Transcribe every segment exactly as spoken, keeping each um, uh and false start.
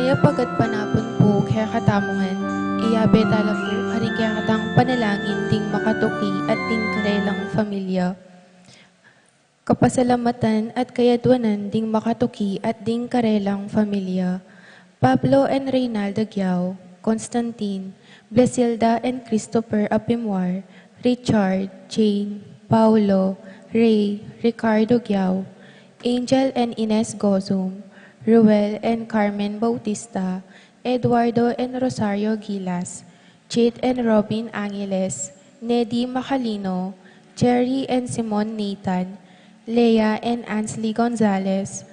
Mapagat panapun pu kekatamu ngan, iyabe tala pu karing kekatang panalangin ding makatuki at ding karelang familia. Kapasalamatan at kayadwanan ding makatuki at ding karelang familia. Pablo and Reynalda Giao, Constantine, Blasilda and Christopher Apimwar, Richard, Jane, Paulo, Ray, Ricardo Giao, Angel and Ines Gozum, Ruel and Carmen Bautista, Eduardo and Rosario Gilas, Jade and Robin Angeles, Nedy Macalino, Jerry and Simon Nathan, Lea and Ansley Gonzalez,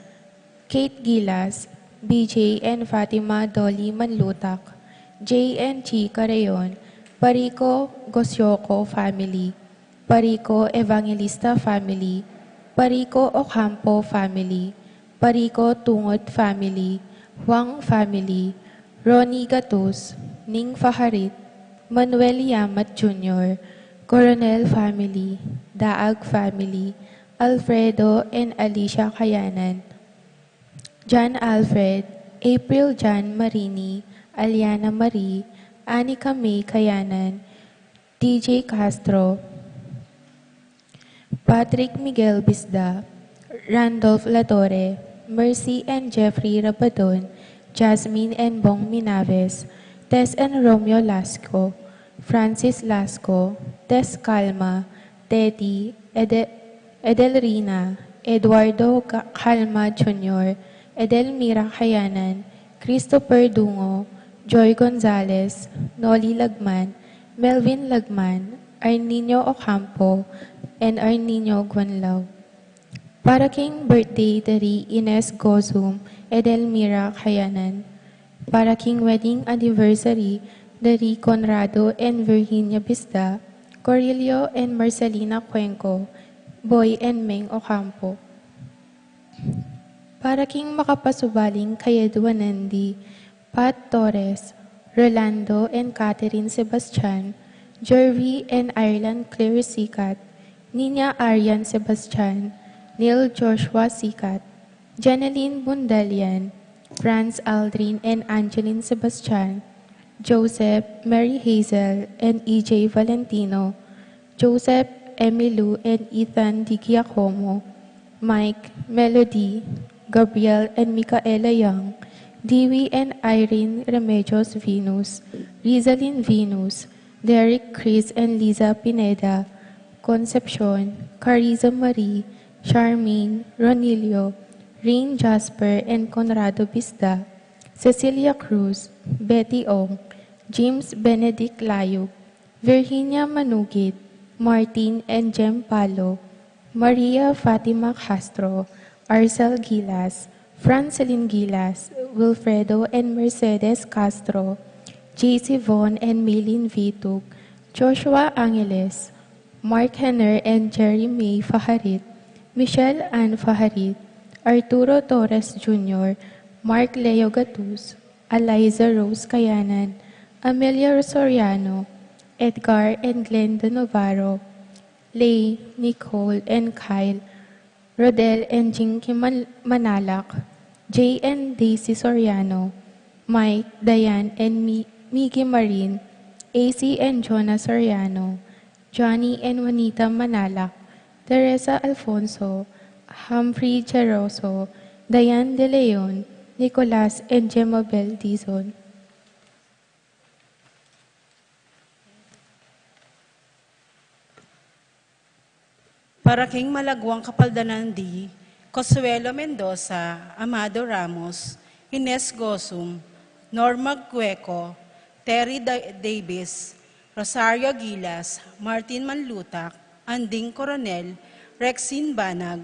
Kate Gilas, B J and Fatima Dolly Manlutak, J and G Carreon, Parico Gosioko family, Parico Evangelista family, Parico Ocampo family, Parico Tungot family, Huang family, Ronnie Gatus, Ning Faharit, Manuel Yamat Junior, Coronel family, Daag family, Alfredo and Alicia Kayanan, John Alfred, April John Marini, Aliana Marie, Anika May Kayanan, D J Castro, Patrick Miguel Bisda, Randolph Latorre, Mercy and Jeffrey Rabadon, Jasmine and Bong Minaves, Tess and Romeo Lasco, Francis Lasco, Tess Calma, Teti, Ede-, Edelrina, Eduardo Ca-, Calma Junior, Edelmira Kayanan, Christopher Dungo, Joy Gonzalez, Noli Lagman, Melvin Lagman, Arnino Ocampo, and Arnino Guanlao. Para king birthday da ri Ines Gozum, Edelmira Kayanan. Para king wedding anniversary da ri Conrado and Virginia Bisda, Corillo and Marcelina Cuenco, Boy and Meng Ocampo. Para king makapasubaling kayadwanan di Pat Torres, Rolando and Catherine Sebastian, Jervy and Ireland Claire Sikat, Nina Arian Sebastian, Neil Joshua Sikat, Janeline Bundalian, Franz Aldrin and Angeline Sebastian, Joseph, Mary Hazel, and E J Valentino, Joseph, Emilu, and Ethan Di Giacomo, Mike, Melody, Gabriel, and Micaela Young, Dewey and Irene Remedios Venus, Rizalyn Venus, Derek, Chris, and Liza Pineda, Concepcion, Carissa Marie, Charmaine, Ronilio, Rain Jasper, and Conrado Bisda, Cecilia Cruz, Betty Ong, James Benedict Layup, Virginia Manugit, Martin and Jem Palo, Maria Fatima Castro, Arcel Gilas, Francelin Gilas, Wilfredo and Mercedes Castro, J C Von and Maylin Vitug, Joshua Angeles, Mark Henner and Jerry May Faharit, Michelle Ann Faharit, Arturo Torres Junior, Mark Leo Gatus, Eliza Rose Kayanan, Amelia Soriano, Edgar and Glenda Navarro, Lay, Nicole and Kyle, Rodel and Jinky Man-, Manalak, Jay and Daisy Soriano, Mike, Diane and Mi-, Miggy Marin, A C and Jonah Soriano, Johnny and Juanita Manalak, Teresa Alfonso, Humphrey Geroso, Diane De Leon, Nicolas and Gemabel Dizon. Para king malagwang kapaldanan di Consuelo Mendoza, Amado Ramos, Ines Gozum, Norma Gueco, Terry Da-, Davis, Rosario Gilas, Martin Manlutak, Anding Coronel, Rexin Banag,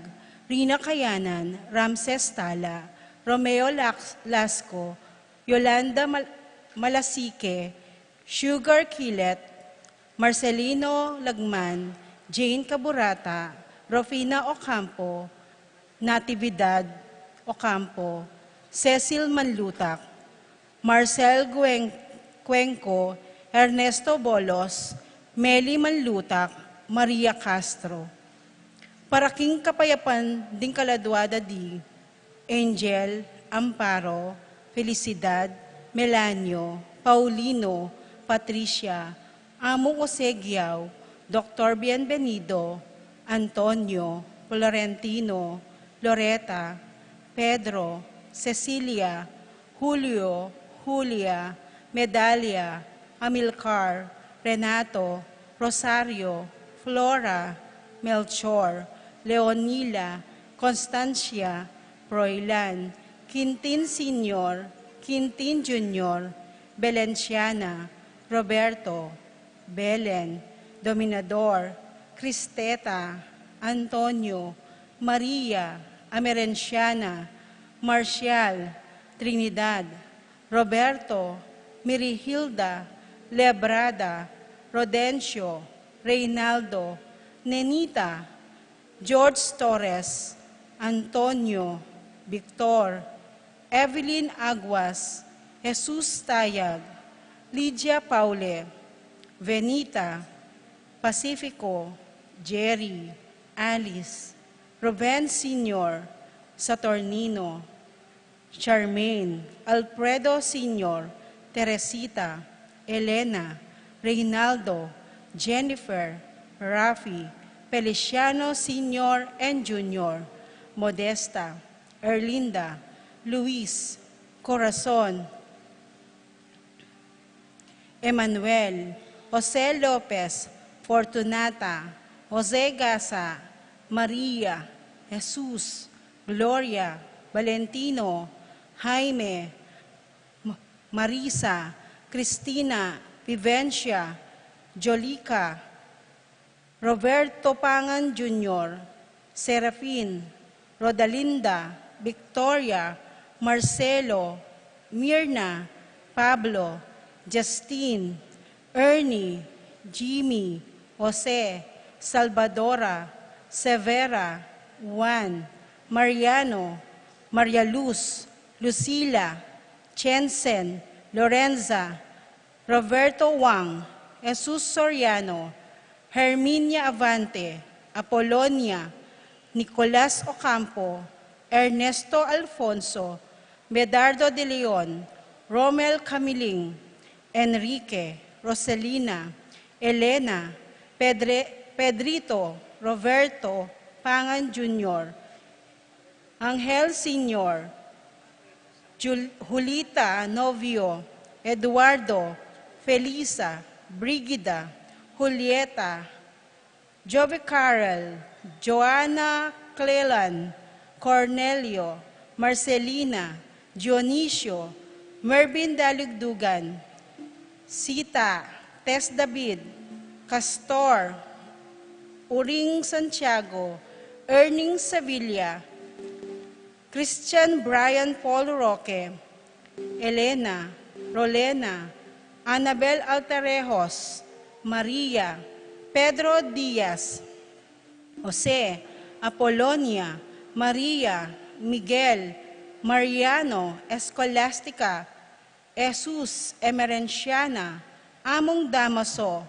Rina Kayanan, Ramses Tala, Romeo Lax-, Lasco, Yolanda Mal-, Malasique, Sugar Kilet, Marcelino Lagman, Jane Caburata, Rufina Ocampo, Natividad Ocampo, Cecil Manlutak, Marcel Guen-, Cuenco, Ernesto Bolos, Meli Manlutak, Maria Castro. Para king kapayapan ding kaladwa da di Angel, Amparo, Felicidad, Melanio, Paulino, Patricia, Among Jose Guiao, Doktor Bienvenido, Antonio, Florentino, Loreta, Pedro, Cecilia, Julio, Julia, Medalia, Amilcar, Renato, Rosario, Flora, Melchor, Leonila, Constancia, Froilan, Quintin Senior, Quintin Junior, Belenciana, Roberto, Belen, Dominador, Cristeta, Antonio, Maria, Emerenciana, Marcial, Trinidad, Roberto, Mirihilda, Lebrada, Rodencio, Reynaldo, Nenita, George Torres, Antonio, Victor, Evelyn Aguas, Jesus Tayag, Lydia Paule, Venita, Pacifico, Jerry, Alice, Ruben Senior, Saturnino, Charmaine, Alfredo Senior, Teresita, Elena, Reynaldo, Jennifer, Rafi, Feliciano Senior and Junior, Modesta, Erlinda, Luis, Corazon, Emmanuel, Jose Lopez, Fortunata, Jose Gasa, Maria, Jesus, Gloria, Valentino, Jaime, M-, Marisa, Cristina, Vivencia, Jolica, Roberto Pangan Junior, Serafin, Rodalinda, Victoria, Marcelo, Mirna, Pablo, Justin, Ernie, Jimmy, Jose, Salvadora, Severa, Juan, Mariano, Maria Luz, Lucila, Chensen, Lorenza, Roberto Wang, Jesus Soriano, Herminia Avante, Apolonia, Nicolas Ocampo, Ernesto Alfonso, Medardo de Leon, Romel Camiling, Enrique, Roselina, Elena, Pedre-, Pedrito, Roberto, Pangan Junior, Angel Senior, Jul-, Julita Novio, Eduardo, Felisa, Brigida, Julieta, Jovi Carol, Joanna Cleland, Cornelio, Marcelina, Dionisio, Mervin Dalugdugan, Sita, Tess David, Castor, Uring Santiago, Erning Sevilla, Christian Brian Paul Roque, Elena, Rolena, Annabel Altarejos, Maria, Pedro Diaz, Jose, Apolonia, Maria, Miguel, Mariano, Escolastica, Jesus, Emerenciana, Among Damaso,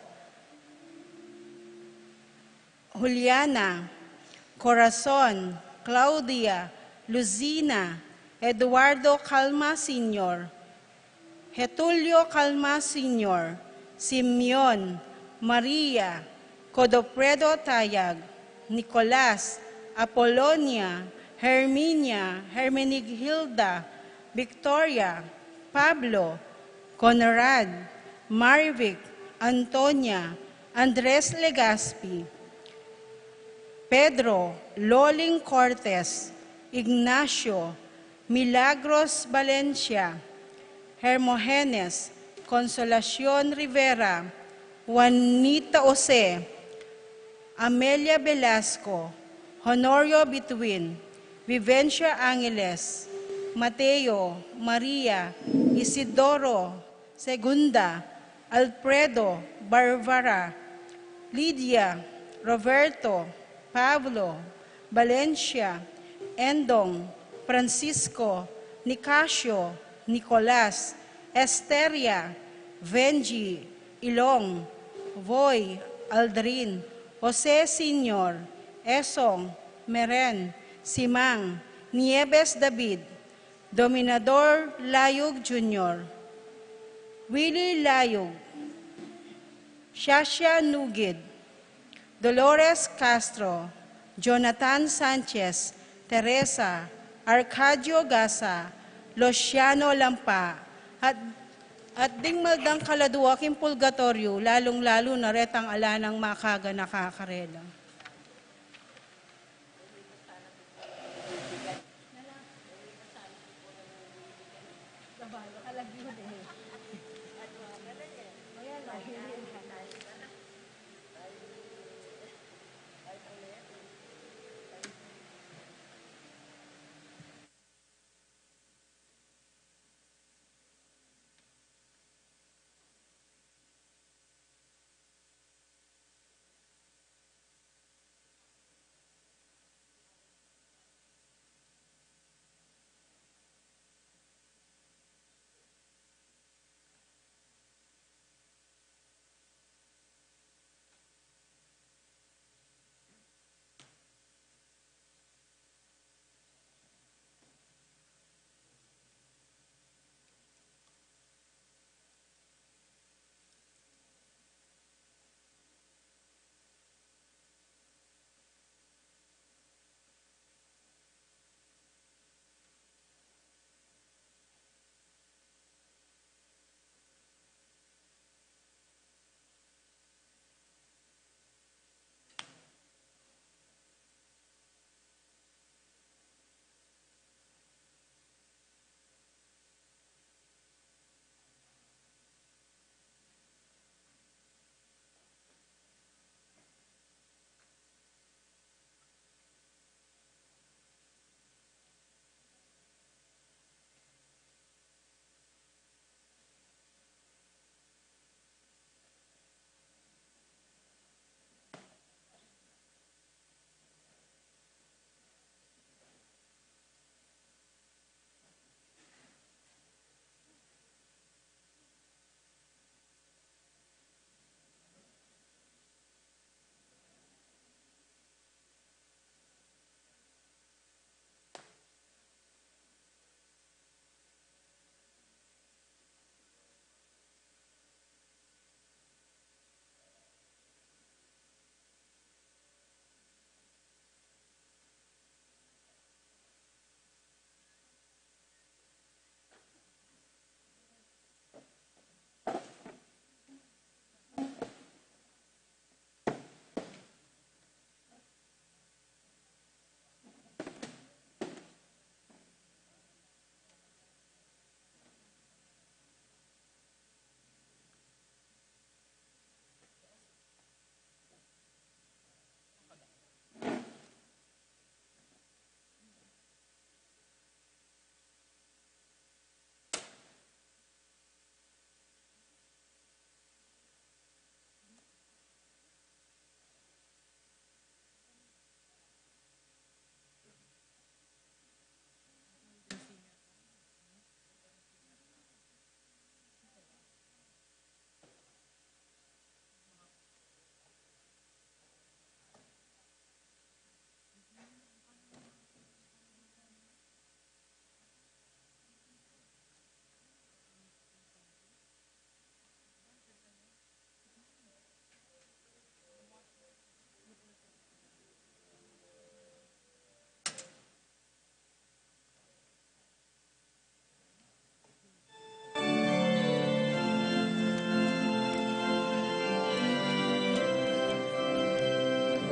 Juliana, Corazon, Claudia, Luzina, Eduardo Calma Senior, Getulio Calma Senior, Simeon, Maria, Godofredo Tayag, Nicolas, Apolonia, Herminia, Hermenegilda, Victoria, Pablo, Conrad, Marivic, Antonia, Andres Legaspi, Pedro, Loling Cortes, Ignacio, Milagros Valencia, Hermogenes, Consolacion Rivera, Juanita Jose, Amelia Velasco, Honorio Bituin, Vivencia Angeles, Mateo, Maria, Isidoro, Segunda, Alfredo, Barbara, Lydia, Roberto, Pablo, Valencia, Endong, Francisco, Nicasio, Nicolas, Esteria, Venji, Ilong, Voy, Aldrin, Jose Senior, Esong, Meren, Simang, Nieves David, Dominador Layug Junior, Willie Layug, Shasha Nugid, Dolores Castro, Jonathan Sanchez, Teresa, Arcadio Gasa, Luciano Lampa, at, at ding maldang kaladua king purgatoryo, lalung-lalu na retang ala nang makaganaka karela.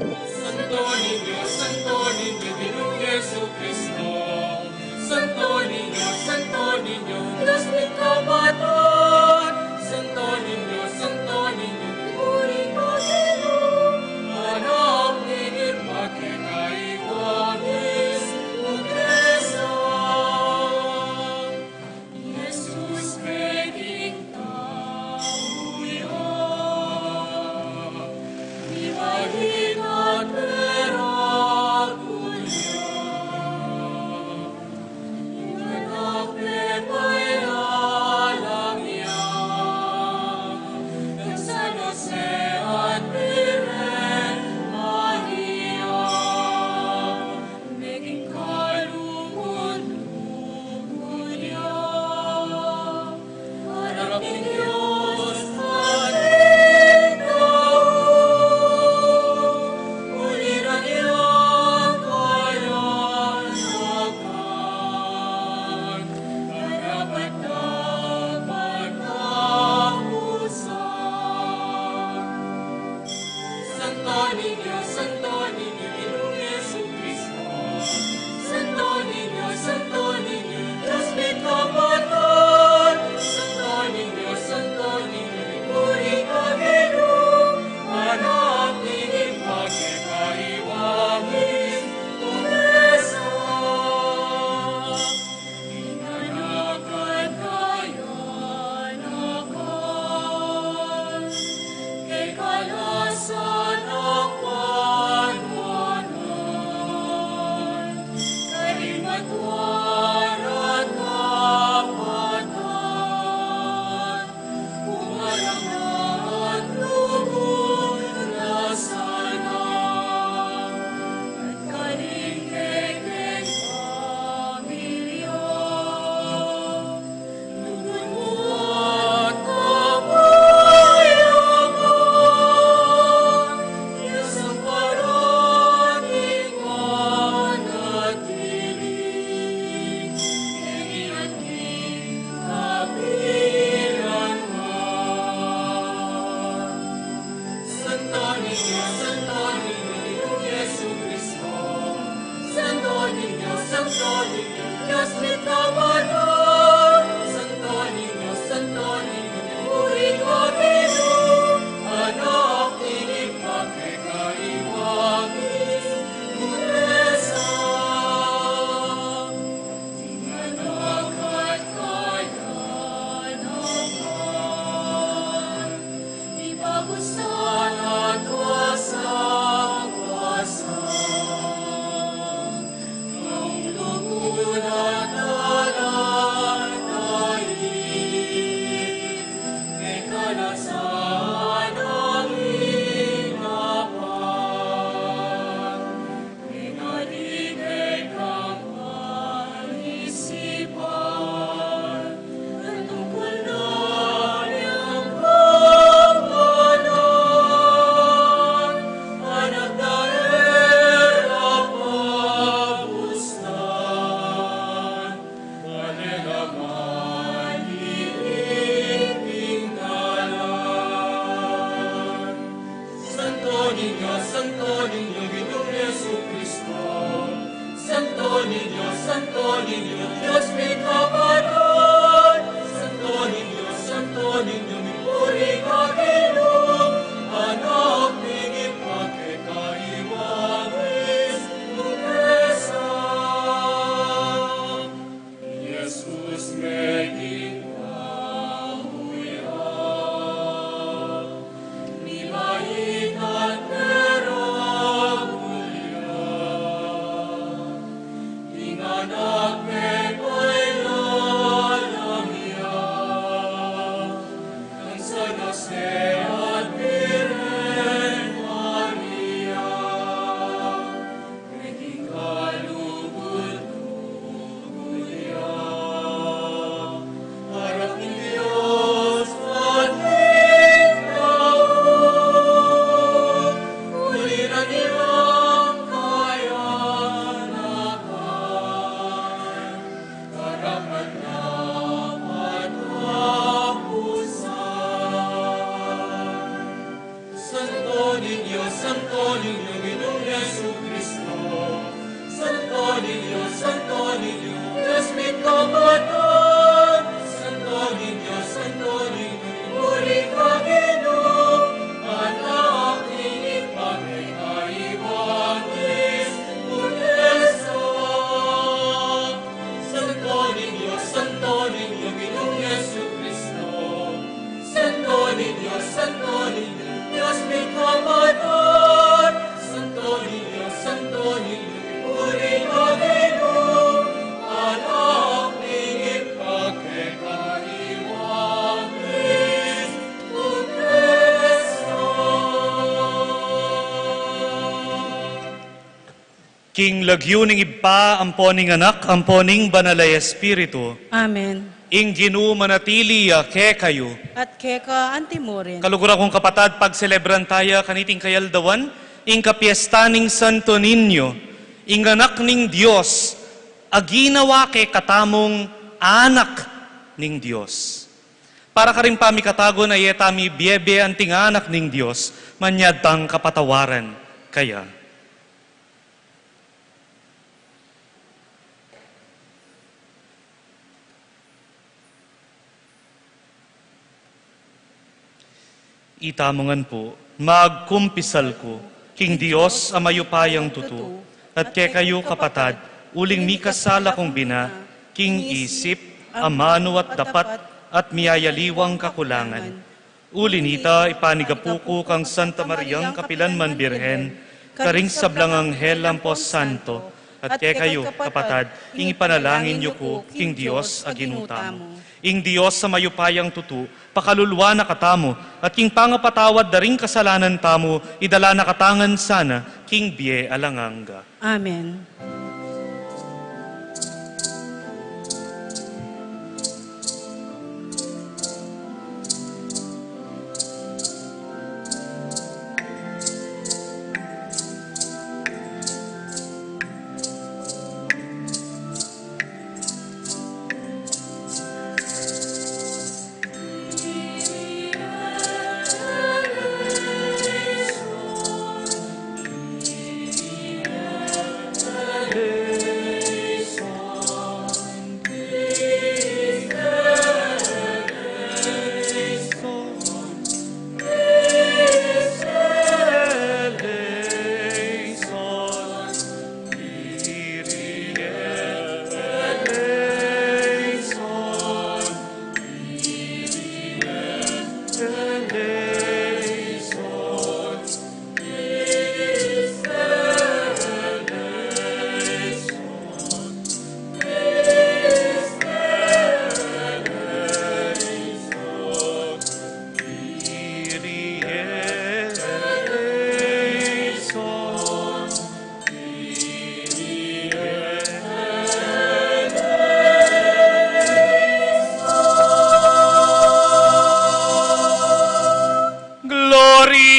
Santo Niño, Santo Niño, Ginung Jesucristo. Santo Niño, Santo Niño, Dios ning kapatad. Santo Niño, Santo Niño, puri pa kenu. Anak ning Ibpa kekaiwang is Jesus, meeting tamu ya, di balik at peraku ya, anak pepailalang ya, nang San Jose at Birhen Maria, meging kalungkut Santo Niño, Niñong Jesucristo. Santo Niño, Santo Niño, Dios mit kapatad. Santo Niño, Santo Niño, puri ka Ginu, anak ning Ibpa, keka iwang misteryu. Ipabustan at kuasa, kuasa, ang lugud at dalan na ini, keka na sana ang linapan. Santo Niño, Santo Niño, Ginu ming Jesucristo. Santo Niño, Santo Niño, Dios mit kapatad. Santo Niño, Santo Niño, mipuri ka Ginu, anak ning Ibpa, keka iwang misteryu. Jesus meging tau ya, milait at miragul ya, ing anak ming pailalang ya, nang San Jose at Birhen Maria. Santo Niño, Santo Niño, Ginung Jesucristo. Santo Niño, Santo Niño, Dios mit kapatad. Santo Niño, Santo Niño, puri ka Ginu, anak ning Ibpa, keka iwang misteryu. Santo Niño, Santo Niño, Ginung Jesucristo. Santo Niño, Santo Niño, Dios mit kapatad. Santo Niño, Santo Niño, puri ka Ginu, anak ning Ibpa, keka iwang misteryu. King lagyu ning Ibpa, ampo ning Anak, ampo ning Banal a Espiritu. Amen. Ing Ginu manatili ya kekayu. At keka antimurin. Kaluguran kung kapatad, pagselebran taya kaniting kayaldawan ing kapiestan ning Santo Niño, ing Anak ning Dios, a ginawa kekatamung anak ning Dios. Para karing pamikatagun a e tamu bie-bie anting anak ning Dios, manyad tang kapatawaran kaya. Itamu ngan pu, magkumpisal ku king Dios a mayupayang tutu, at kekayu kapatad, uling mikasala kung bina, king isip, amanu at dapat, at miyayaliwang kakulangan. Uli nita, ipanigapu ku kang Santa Mariang kapilan man Birhen, karing sablang anghel ampo santo, at kekayu, kapatad, ing ipanalangin yu ku king Dios a Ginu tamu. Ing Dios a mayupayang tutu, pakaluluan na katamu, at king pangapatawad da ring kasalanan tamu, idala na katamu ngan sana king bie alang angga. Amen.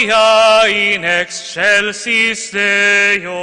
Gloria in excelsis Deo.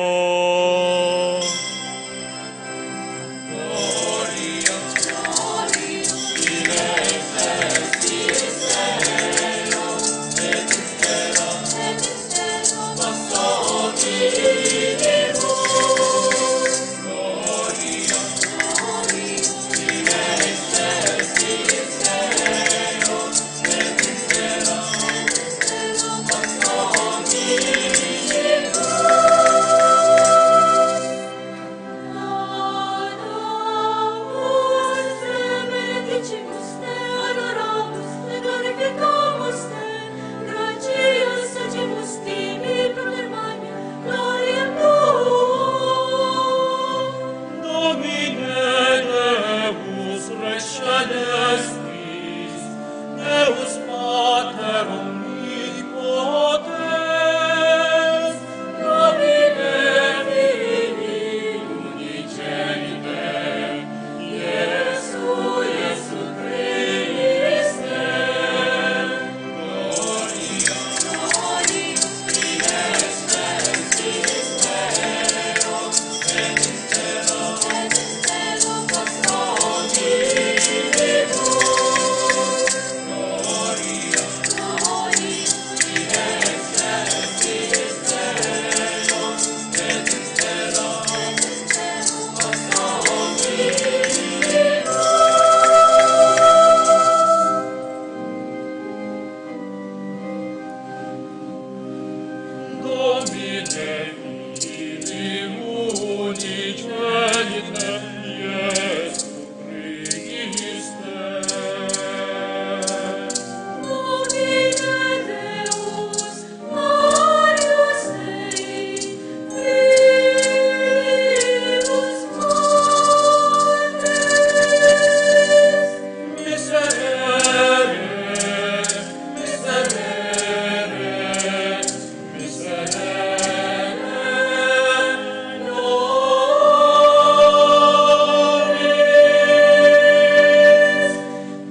Domine Deus rex celestis, Deus Pater omnipotens, Domine Filii unigenite, Iesu, Iesu Christe, Gloria, Gloria in excelsis Deo. Domine, Filii unigenite, Iesu Christe. Domine Deus, Marius Dei, Viribus Mater. Miserere, miserere, miserere nobis,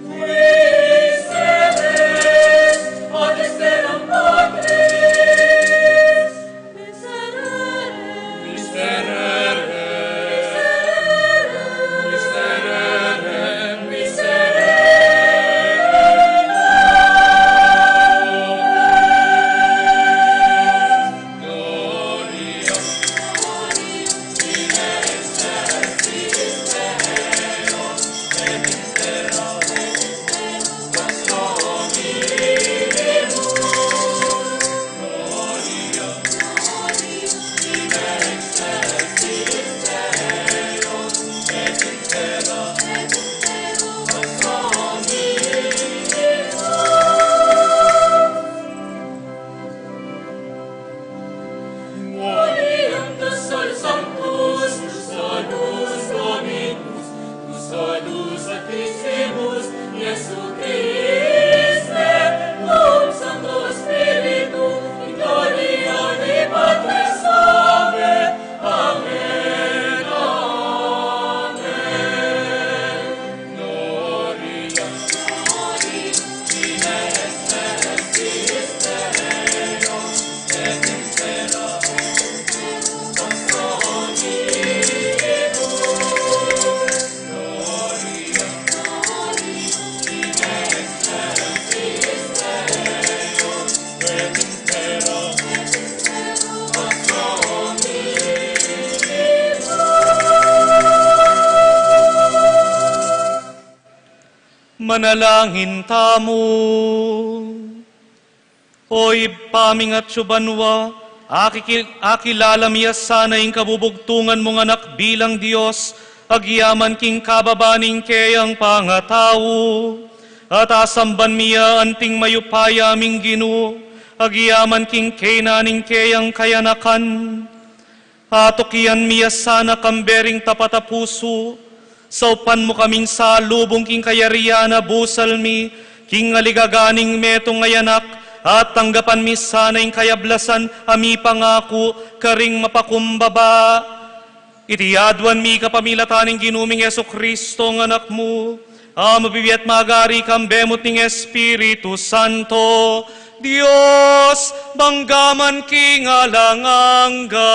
qui sedes ad miseram Patris. Miserere, miserere, miserere, miserere nobis. Gloria, Gloria in excelsis Deo, et in terra pax dominimus. Quod eundam tu solus sanctus, tu solus Dominus, tu solus Sanctissimus, Iesu Christe, cum Sancto Spiritu, in gloria Dei Patris Ave. Amen, amen. Gloria, Gloria in excelsis Deo, et in terra pax dominimus. Manalangin tamu. O Ibpa ming atsu banua, akikil-, akilala mi ya sana ing kabubugtungan mung anak bilang Dios, agyamanan king kababa ning keyang pangatau. At asamban mi ya anting mayupaya ming Ginu, agyamanan king kena ning keyang kayanakan. Atukian mi ya sana kambe ring tapat a pusu, saupan mu kaming salubung king kayarian a busal mi, king aligaga ning metung a anak, at tanggapan mi sana ing kayablasan a mipangaku karing mapakumbaba. Iti aduan mi kapamilatan ning Ginu ming Jesucristo, a Anak mu, a mabibie at magari kambe mu at ning Espiritu Santo, Dios, bangga man king alang angga.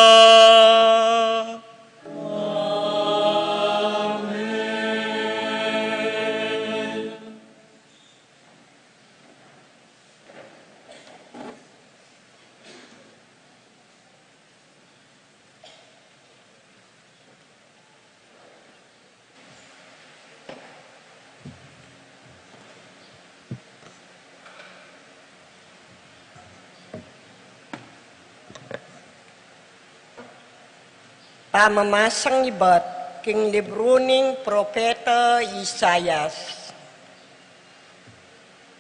Pamamasang ibat king libru ning propeta Isaias.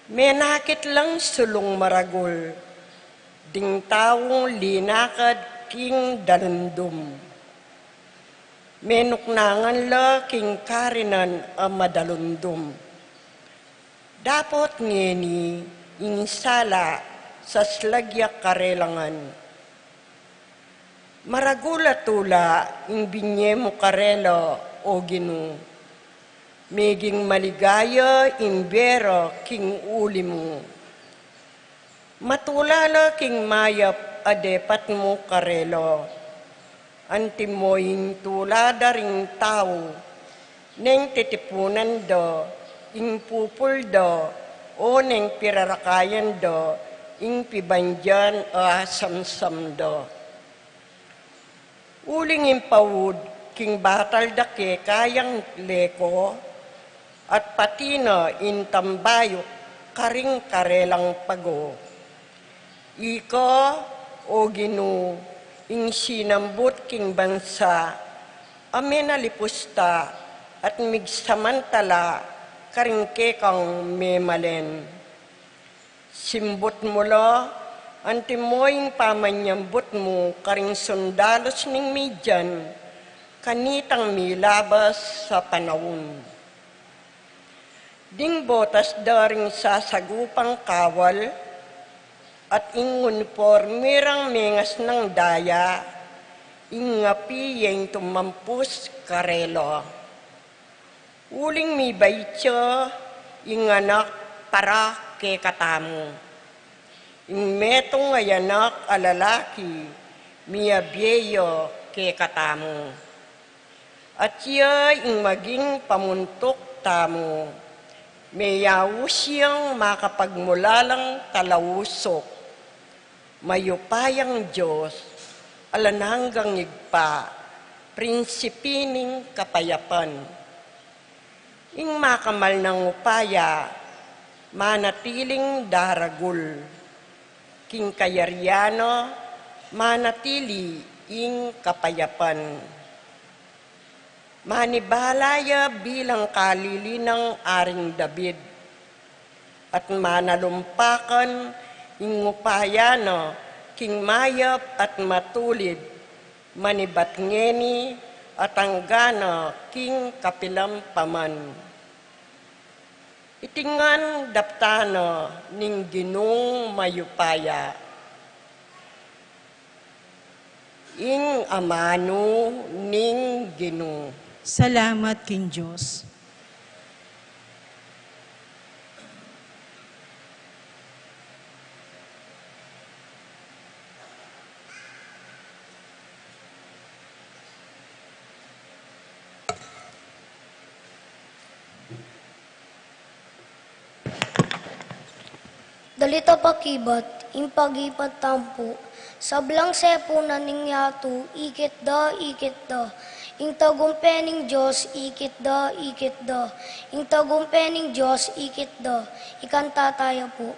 Menakit lang sulung maragul ding taung linakad king dalundum. Menuknangan la king karinan a madalundum. Dapot ngeni ing sala saslag ya karelangan. Maragul a tula ing binye mu karela, O Ginu. Meging maligaya ing bie ra king uli mu. Matula la king mayap a depat mu karela. Antimo ing tula da ring tau, neng titipunan da ing pupul da, o neng pirarakayan da ing pibandian a samsam da. Uling ing paud king batal da keka yang leko, at pati na ing tambayuk karing karelang pago. Ika, O Ginu, ing sinambut king bansa a menalipus ta at migsamantala karing kekang memalen. Simbut mu la, antimo ing pamanyambut mu karing sundalus ning Midian, kanitang milabas a panaun. Ding botas da ring sasagupang kawal, at ing uniporme rang mengasnang daya, ing api ya ing tumampus karela. Uling mibait ya ing anak para kekatamu. Ing metung a anak a lalaki, miyabie ya kekatamu. At iya ing maging pamuntuk tamu, meyaus yang makapagmulalang talausuk. Mayupayang Dios, alang anggang Ibpa, prinsipi ning kapayapan. Ing makamal nang upaya, manatiling daragul. King kayarian na, manatili ing kapayapan. Manibala ya bilang kalili nang Aring David, at manalumpakan ing upaya na king mayap at matulid, manibat ngeni at anggana king kapilan pa man. Iti ngan daptan na ning Ginung mayupaya. Ing amanu ning Ginu. Salamat king Dios. Dalit a pakibat, ing pagibat tampu. Sablang sepunan ning yatu, ikit da, ikit da. Ing tagumpe ning Dios, ikit da, ikit da. Ing tagumpe ning Dios, ikit da. Ikanta taya pu.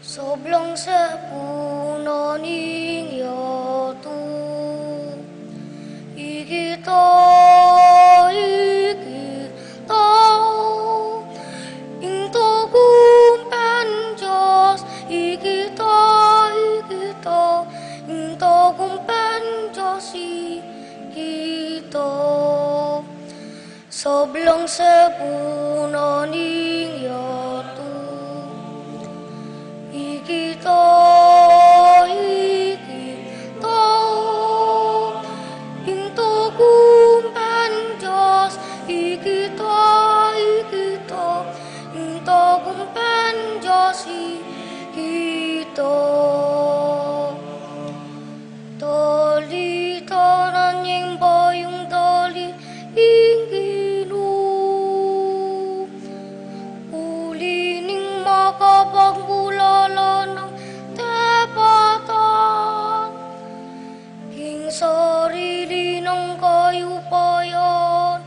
Sablang sepunan ning yatu, ikit da, ikit da. Ing tagumpe ning Dios, ikit da, ikit da. Ing tagumpe ning Dios, ikit da. Sablang sepunan ning yatu, ikit da, ikit da. ikita, ikita, ing tagumpeng Dios ikita. Dali tanan ing bayung dali ing Ginu. Uli ning makapagmulala nang tepatan, ing sarili nang kayupayan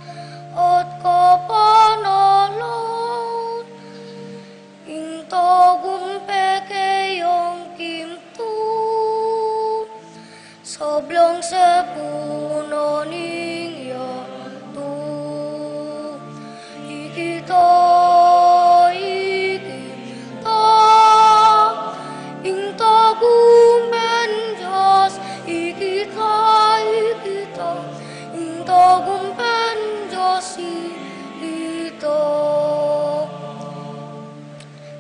at kapanalan, ing tagumpe keyang kimtu. Sablang sepunan ning yatu, ikita, ikita, ing tagumpeng Dios, ikita, ikita, ing tagumpeng Dios ikita.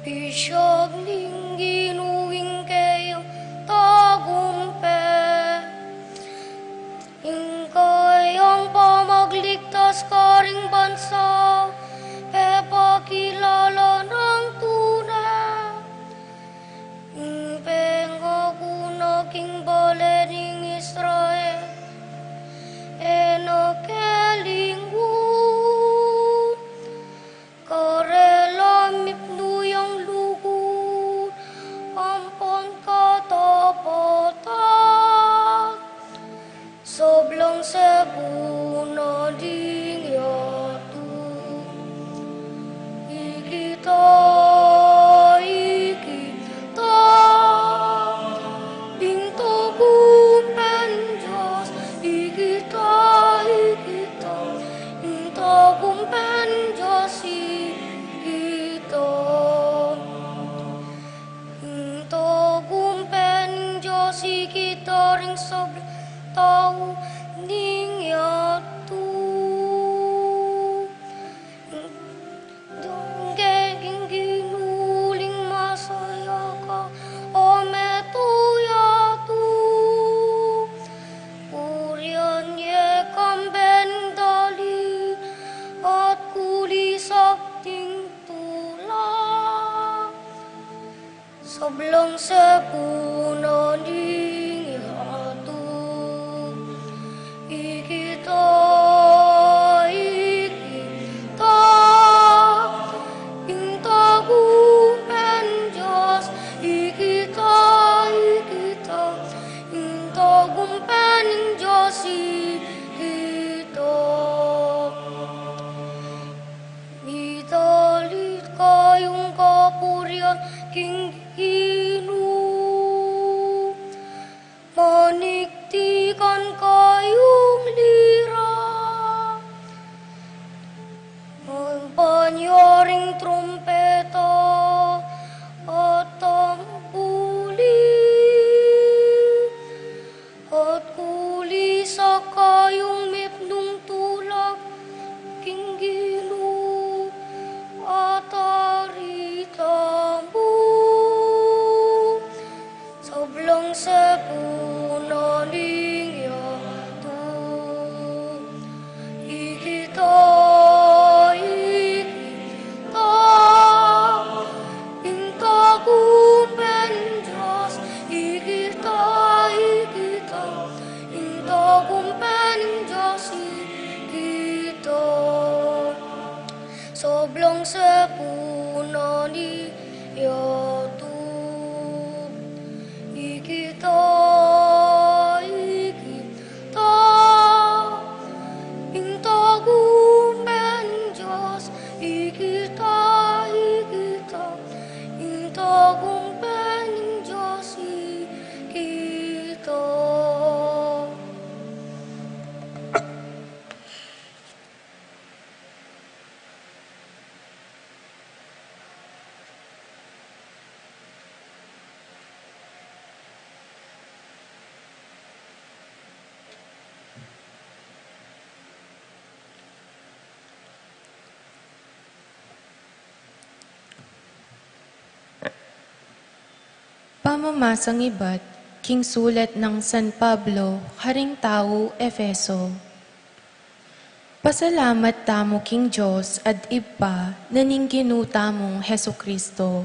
Pisiag ning Ginu ing keyang tagumpe, ing keyang pamagligtas karing bansa, pepakilala nang tune. Ing pengaku na king bale ning Israel, e na kelingwan. Karela mipnu yang lugud ampon katapatan, sablang sepunan ning yatu, ikita, ikita, ing tagumpeng Dios, ikita, ikita, ing tagumpeng Dios ikita. Ing tagumpeng Dios ikita ring sablang tau ning yatu. Dungke king Ginu ling masaya ka, o metung yatu. Purian ye kambe ning dali at kulisap ning tulak. Sablang sepunan ning yatu, ikita, ikita, ing tagumpeng Dios, ikita, ikita, ing tagumpeng Dios ikita. Mitalit kayung kapurian king Ginu. Maniktikan kayung lira, magbanyaring trumpeta at tambuli. At kulisak kayung mipnung tulak king Ginu at ari tamu. Sablang sepunan ning yatu, ikita, ikita, ing tagumpeng Dios ikita, ikita, ing tagumpeng Dios ikita. Sablang sepunan ning yatu, ikita, ikita, ing tagumpeng Dios ikita, ikita, ing tagumpeng Dios ikita. Pamamasang ibat king sulat nang San Pablo karing tau Efeso. Pasalamat tamu king Dios at Ibpa na ning Ginu tamung Jesucristo.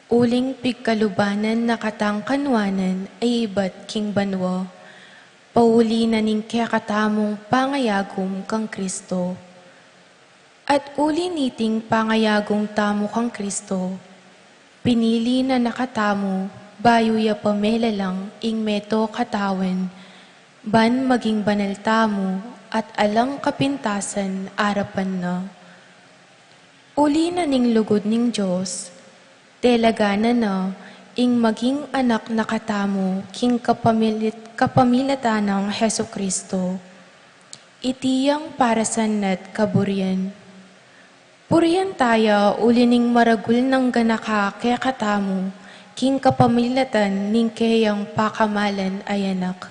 Uling pigkalubanan na katang kanuanan a ibat king banua, pauli na ning kekatamung pangayagum kang Cristo. At uli niting pangayagum tamu kang Cristo, pinili na na katamu bayu ya pa melalang ing meto katawan, ban maging banal tamu at alang kapintasan arapan na. Uli na ning lugud ning Dios, telaganan na ing maging anak na katamu king kapamilit-, kapamilatan nang Jesucristo. Iti yang parasan na't kaburian. Purian taya uli ning maragul nang ganaka kekatamu king kapamilatan ning keyang pakamalan a Anak.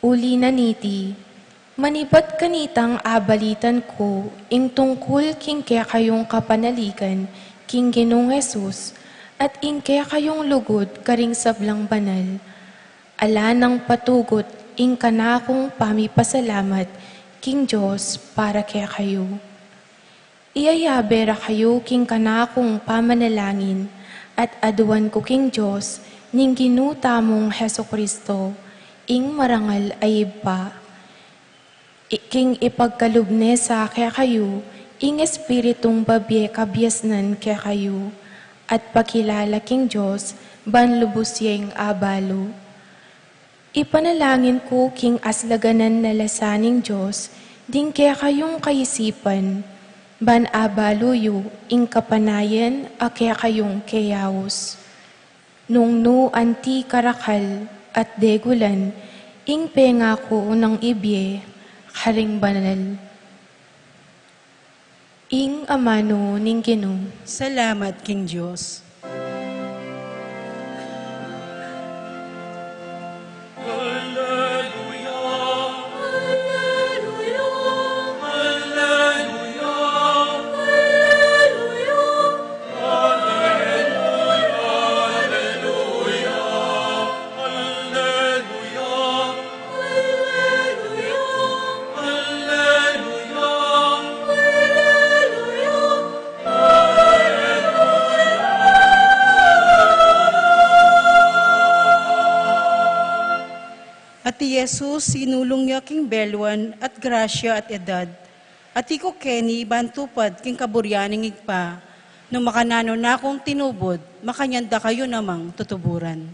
Uli na niti, manibat kanitang abalitan ku ing tungkul king kekayung kapanaligan king Ginung Jesus at ing kekayung lugud karing sablang banal. Ala nang patugut ing kanakung pamipasalamat king Dios para kekayu. Iyayabe ra kayu king kanakung pamanalangin, at aduan ku king Dios ning Ginu tamung Jesucristo, ing marangal a Ibpa. I-, king ipagkalub ne sa kekayu ing Espiritung babie kabiasnan kekayu, at pakilala king Dios ban lubus yeng abalu. Ipanalangin ku king aslaganan na lasa ning Dios ding kekayung kaisipan, ban abalu yu ing kapanayan a kekayung keyaus. Nung nu anti karakal at degulan ing pengaku nang ibie karing banal. Ing amanu ning Ginu. Salamat king Dios. At i Jesus, sinulung ya king beluan at grasya at edad. At ikukeni ban tupad king kaburian ning Ibpa. Nung makananu na kung tinubud, makanyan da kayu namang tutuburan.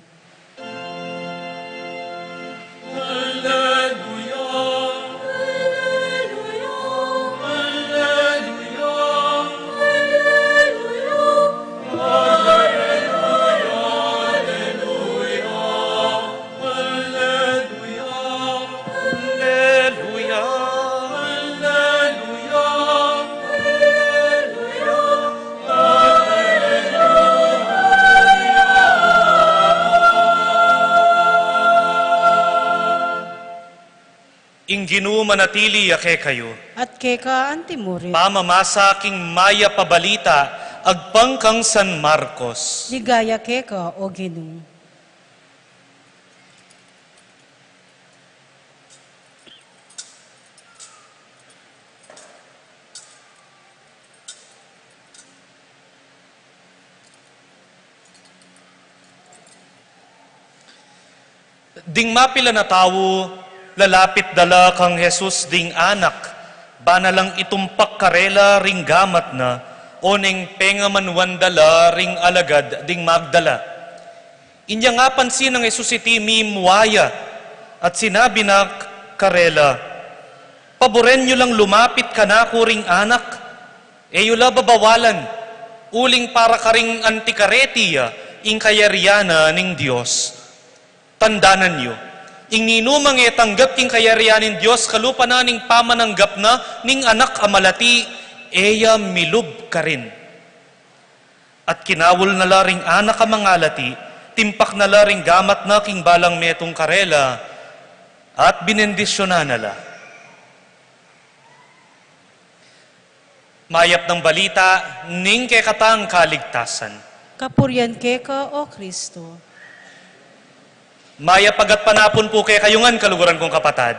Ing Ginu manatili ya kekayu. At keka antimurin. Pamamasa king mayap a balita agpang kang San Marcos. Ligaya keka, O Ginu. Ding mapilan a tau, lalapit da la kang Jesus ding anak, bana lang itumpak karela ring gamat na, oneng pengamanuan da la ring alagad ding magdala. Inya nga pansin nang Jesus iti, mimua ya, at sinabi na karela, "Paburen yu lang lumapit kanaku ring anak, e yu la babawalan, uling para karing anti kareti ya ing kayarian na ning Dios. Tandanan yu, ing ninumang e tanggap king kayarian ning Dios, kalupa na ning pamananggap na ning anak a malati, e ya milub karin." At kinaul na la ring anak a mangalati, timpak na la ring gamat na king balang metung karela, at binendisyunan na la. Mayap nang balita ning kekatang kaligtasan. Kapurian keka, O Kristo. Mayap a gatpanapun pu kekayu ngan, kaluguran kung kapatad.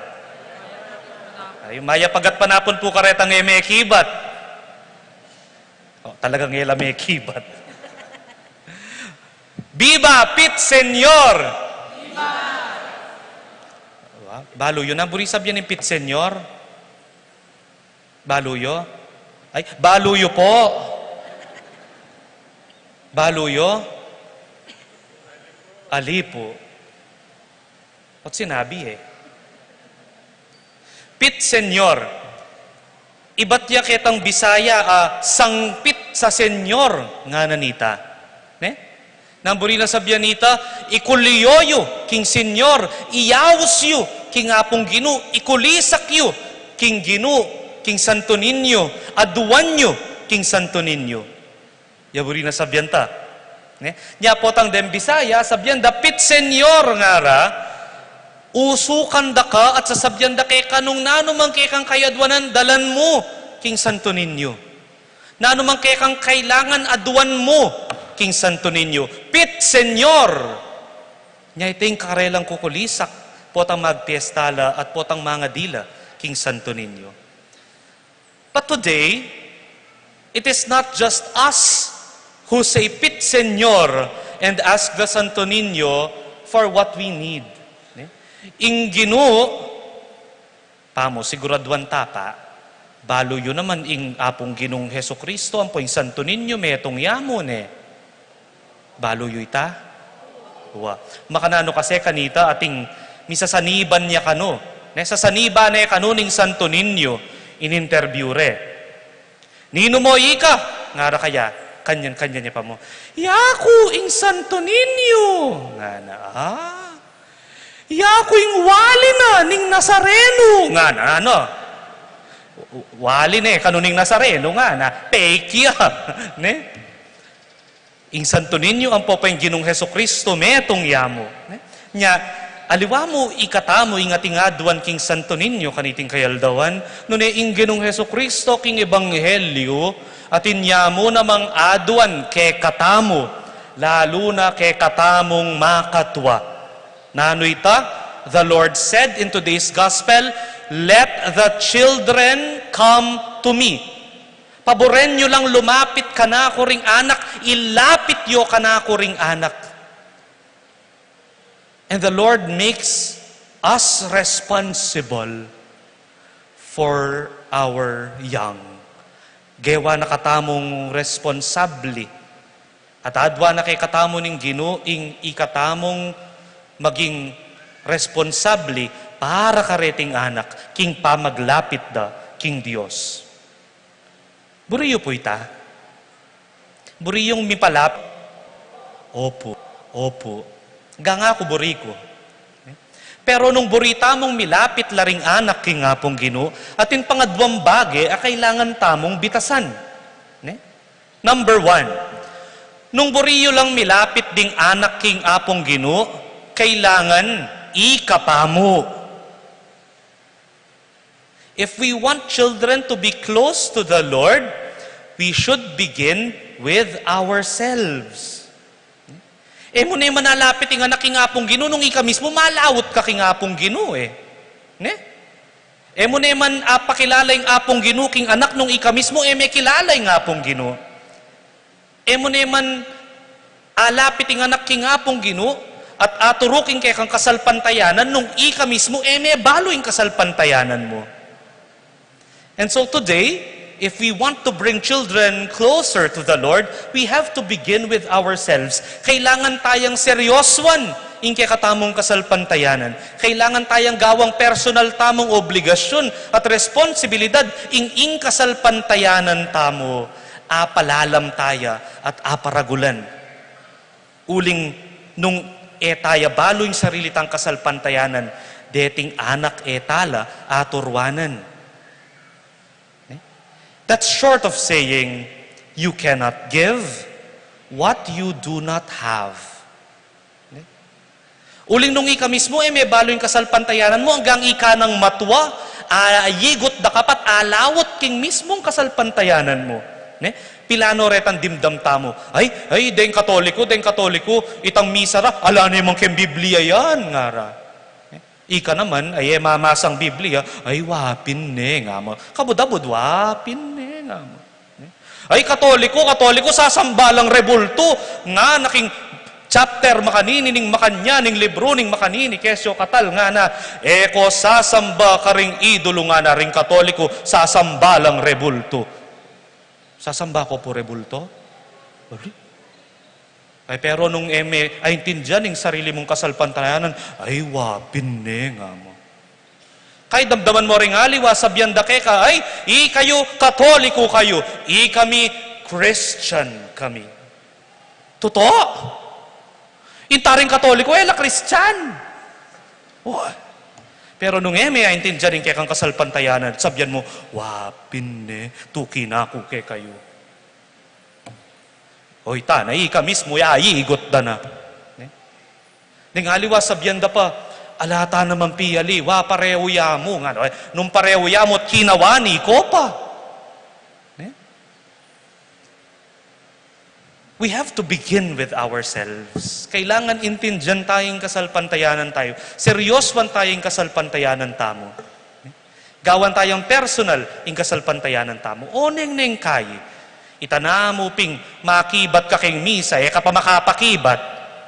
Ay, mayapagat panapun pu karetang e mekibat. O, talagang e la mekibat. Biba Pit Senyor! Biba! Balu yu na, buri sabian ing Pit Senyor. Balu yu? Ay, balu yu po. Balu yu? Ali pu. Ot sinabi e. Pit Senyor. Ibat ya ketang Bisaya a sangpit sa Senyor ngana nita. Ne? Nang buri na sabian nita, ikuliyo yu king Senyor, iyaus yu king Apung Ginu, ikulisak yu king Ginu, king Santo Niño, aduan yu king Santo Niño. Ya buri na sabian ta. Ne? Nya potang deng Bisaya, sabian da Pit Senyor ngara, usukan da ka at sasabian da keka nung nanu mang kekang kayaduanan dalan mu king Santo Niño. Nanu mang kekang kailangan aduan mu king Santo Niño. Pit Senyor. Nya iti ing karelang kukulisak, potang magpiesta la at potang mangadi la king Santo Niño. But today, it is not just us who say, "Pit Senyor," and ask the Santo Niño for what we need. Ne? Ing Ginu, pamu, siguraduan ta pa, balu yu naman ing Apung Ginung Jesucristo, ampo ing Santo Niño, metung ya mu, ne? Balu yu ita? Wa. Makananu kasi kanita ating misasaniban ya kanu. Ne, sasaniban ne kanu ning Santo Niño, in-interview re. "Ninu mo ika?" ngara kaya. Kanyan-kanyan ya pa mu. "Yaku ing Santo Niño." Ngana, ah. "Yaku ing wali na ning Nazareno." Ngana, ano? Wali ne kanu ning Nazareno, ngana. Fake ya. Ne? Ing Santo Niño, ampo pa ing Ginung Jesucristo, metung ya mu. Ne? Nya, aliwa mu ikatamu ing ating aduan king Santo Niño kaniting kayaldawan, nune ing Ginung Jesucristo king Ebanghelyo, atin ya mu namang aduan kekatamu, lalu na kekatamung makatua. Nanu ita? The Lord said in today's gospel, "Let the children come to me." Paburen yu lang lumapit kanaku ring anak, ilapit yu kanaku ring anak. And the Lord makes us responsible for our young. Gewa na katamung responsable. At adwa na kekatamu ning Ginu ing ikatamung maging responsable para kareting anak, king pamaglapit da king Dios. Buri yu pu ita? Buri yung mipalapit? Opu, opu. Ganga ku buri ku. Pero nung buri tamung milapit la ring anak king Apung Ginu, atin pangadwang bage a kailangan tamung bitasan. Ne? Number one, nung buri yu lang milapit ding anak king Apung Ginu, kailangan ikapamu. If we want children to be close to the Lord, we should begin with ourselves. E mu ne man alapit ing anak king Apung Ginu nung ika mismu malawut ka king Apung Ginu, e. Ne? E mu ne man apakilala ing Apung Ginu king anak nung ika mismu e me kilala ing Apung Ginu. E mu ne man alapit ing anak king Apung Ginu at aturu king kekang kasalpantayanan nung ika mismu e me balu ing kasalpantayanan mu. And so today, if we want to bring children closer to the Lord, we have to begin with ourselves. Kailangan tayang seryosuan ing kekatamung kasalpantayanan. Kailangan tayang gawang personal tamung obligasyon at responsibilidad ing, ing kasalpantayanan tamu. Apalalam taya at aparagulan. Uling nung e taya balu ing sarili tang kasalpantayanan, deting anak e tala aturuanan. Ne? That's short of saying you cannot give what you do not have. Ne? Uling nung ika mismu e me balu ing kasalpantayanan mu, anggang ika nang matua, a, yigut da ka pa at alawut king mismung kasalpantayanan mu. Ne? Pilano retang dimdam tamu. Ay, ay, deng Katoliko, deng Katoliko, itang misa ra, ala ne mang keng Biblia yan, ngara. Ne? Ika naman, ay, e mamasang Biblia, ay, wa pin ne nga mu. Kabud-abud, wa pin ne nga mu. Ay, Katoliko, Katoliko, sasamba lang rebulto. Ngana king chapter makanini, ning makanyan, ning libru ning makanini, kesyo katal, ngana, e ko sasamba karing idolo, ngana, ring Katoliko, sasamba lang rebulto. Sasamba ko pu rebulto? Uli? Ay, pero nung e me aintindian ing sarili mung kasalpantayanan, ay, wa pin ne nga mu. Kay damdaman mu ring aliwa, sabian da keka, ay, ikayu Katoliko kayu, ikami Christian kami. Tutu? Ing taring Katoliko, e la Christian. Wa. Pero nung e me aintindian ing kekang kasalpantayanan, sabian mu, wa pin ne, tuki na ku kekayu. O ita na, ika mismu ya, igot da na. Ne? Ning aliwa sabian da pa, ala ta naman pin aliwa, parehu ya mu, ngana, e, nung parehu ya mu, kinawani ko pa. Ne? We have to begin with ourselves. Kailangan intindian taya ing kasalpantayanan tayu. Seryosuan taya ing kasalpantayanan tamu. Gawan tayang personal ing kasalpantayanan tamu. O neng, neng kai, ita namu ping makibat ka king misa, e ka pa makapakibat.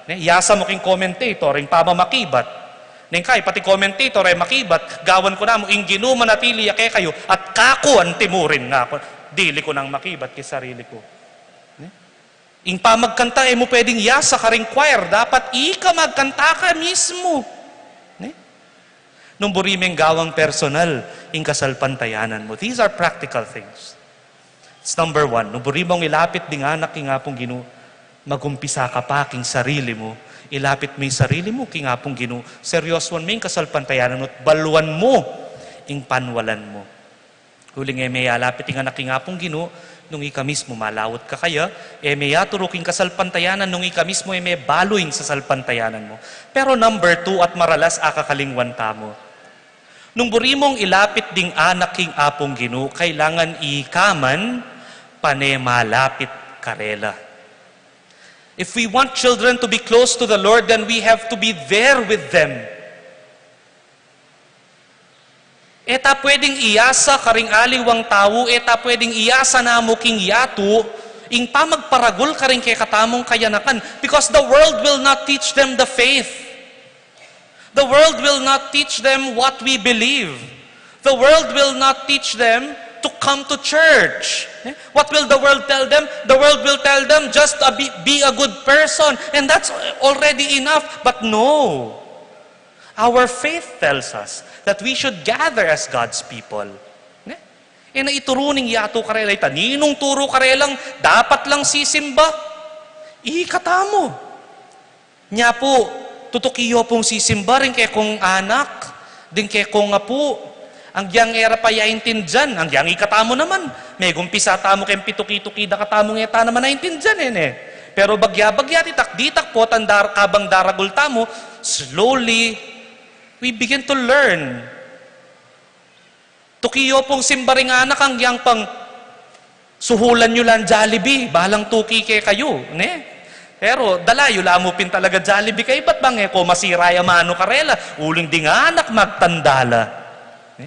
Ne? Iyasa mu king commentator ing pamamakibat. Neng kai, pati commentator e makibat, gawan ku namu, ing Ginu manatili ya kekayu, at kaku antimurin, ngaku, dili ku nang makibat king sarili ku. Ne? Ing pamagkanta, e mu pwedeng iyasa karing choir, dapat ika magkanta ka mismu. Ne? Nung buri meng gawang personal ing kasalpantayanan mu. These are practical things. It's number one. Nung buri mung ilapit ding anak king Apung Ginu, magumpisa ka pa king sarili mu. Ilapit mu ing sarili mu king Apung Ginu. Seryosuan mu ing kasalpantayanan mu at baluan mu ing panwalan mu. Uling e me ya lapit ing anak king Apung Ginu nung ika mismu malaut ka kaya, e me ya turu king kasalpantayanan nung ika mismu e me balu ing sasalpantayanan mu. Pero number two at maralas akakalingwan tamu. Nung buri mung ilapit ding anak king Apung Ginu, kailangan ika man pane malapit karela. If we want children to be close to the Lord, then we have to be there with them. E ta pwedeng iyasa karing aliwang tau, e ta pwedeng iyasa namu king yatu, ing pamagparagul karing kekatamung kayanakan, because the world will not teach them the faith. The world will not teach them what we believe. The world will not teach them to come to church. Eh? What will the world tell them? The world will tell them, "Just a be, be a good person, and that's already enough." But no. Our faith tells us that we should gather as God's people. Ne? E na ituru ning yatu karela ita. Ninung turu karelang dapat lang sisimba? Ikatamu. Nya pu, tutuki yu pung sisimba ring kekong anak, ding kekong apu. Agyang e ra pa ya intindian, agyang ikatamu naman, megumpisa tamu keng pituki-tuki da katamung e ta naman aintindian, e ne. Pero bagya-bagya, ditak-ditak, potang dar-, kabang daragul tamu, slowly, we begin to learn. Tuki yu pung simba ring anak, agyang pang suhulan yu lang Jollibee, balang tuki kekayu, ne? Pero dala yu la mu pin talaga Jollibee, kaybat bang e ko masira ya manu karela, uling ding anak magtanda la. Ne?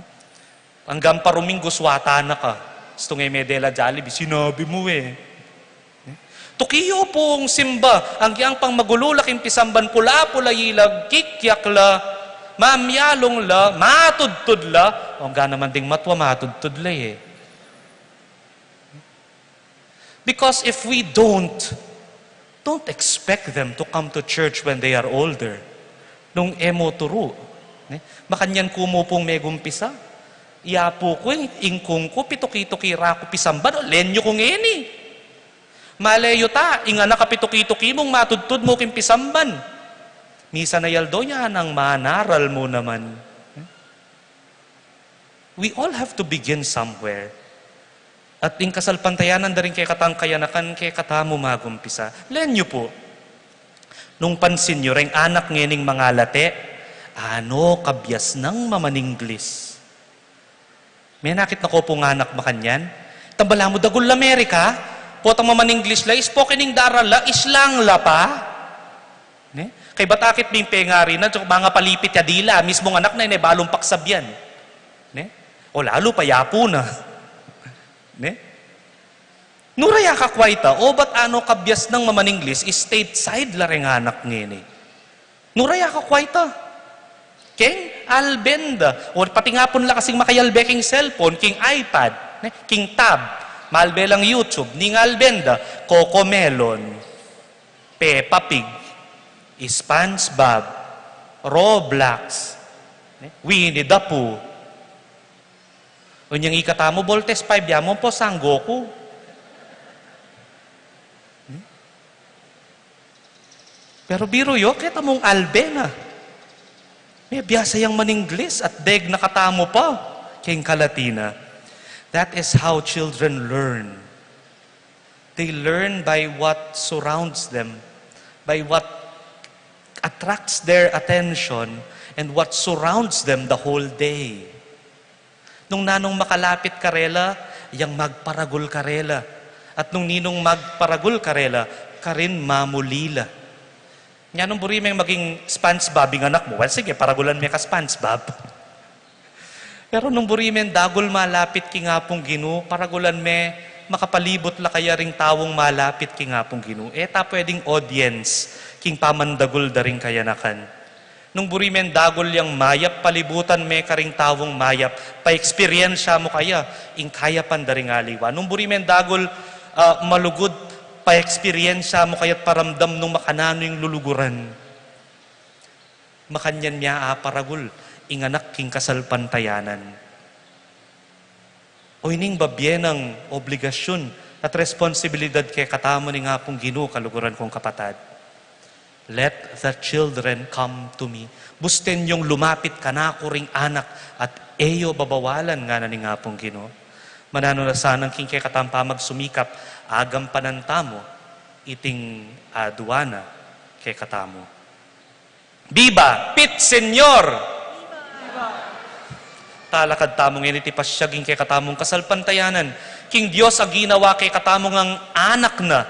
Anggang paruminggu swatan na ka, istung e me dela Jollibee, sinabi mu e. Tuki yu pung simba, agyang pang magulu la king pisamban, pula-pula ilag, kikyak la, mamyalung la, matudtud la, o, angga naman ding matwa, matudtud la e. Because if we don't, don't expect them to come to church when they are older. Nung e mu turu, ne? Makanyan ku mu pung megumpisa. I apu ku, ing kung ku, pituki-tuki ra ku pisamban, o, len yu ku ngeni. Male yu ta, ing anak a pituki-tuki mung matudtud mu king pisamban. Misan a aldo, ya nang manaral mu naman. We all have to begin somewhere. At ing kasalpantayanan da ring kekatang kayanakan, kekatamu magumpisa. Len yu pu. Nung pansin yu, reng anak ngening mangalate, ano, kabias nang maman-Inglis. Menakit na ko pung anak makanyan. Tambala mu dagul la Amerika, potang maman-Inglis la, spoken ing daral la, islang la pa. Ne? Kaybat akit bing pengari na, tsaka mangapalipit ya dila, mismung anak na, ine balung paksabian. Ne? O lalu pa ya pu na. Ne? Nura ya ka kway ta, o bat ano kabias nang mamaninglis, stateside la reng anak ngeni. Nura ya ka kway ta. Keng alben da. O pati nga pun la kasing makayalbe king cellphone, king iPad, ne? King tab, malbe lang YouTube, ning alben da, Cocomelon, Peppa Pig, SpongeBob, Roblox, ne? Winnie the Pooh. Unyang ikatamu, Voltes five ya mu, ampo Son Goku. Hmm? Pero biru yu, keta mung albe na. Mebiasa yang maninglis at deg na katamu pa keng kalatina. That is how children learn. They learn by what surrounds them, by what attracts their attention, and what surrounds them the whole day. Nung nanung makalapit karela, yang magparagul karela. At nung ninung magparagul karela, karin mamuli la. Nya nung buri meng maging SpongeBob ing anak mu, well, sige, paragulan me ka SpongeBob. Pero nung buri meng dagul malapit king Apung Ginu, paragulan me, makapalibut la kaya ring taung malapit king Apung Ginu. E ta pwedeng audience king pamandagul da ring kayanakan. Nung buri meng dagul yang mayap, palibutan me karing taung mayap, paeksperiensya mu kaya ing kayapan da ring aliwa. Nung buri meng dagul, ah, malugud, paeksperiensya mu kaya't paramdam nung makananu ing luluguran. Makanyan mya aparagul ing anak king kasalpantayanan. O ining babie nang obligasyun at responsibilidad kekatamu ning Apung Ginu, kaluguran kung kapatad. "Let the children come to me." Busten yung lumapit kanaku ring anak at e yo babawalan, ngana ning Apung Ginu. Mananu na sanang king kekatang pamagsumikap, agampanan tamu iting aduana kekatamu. Biba pit Senyor! Talakad tamu ngeni iti pasiag ing kekatamung kasalpantayanan king Dios a ginawa kekatamu ngang anak na,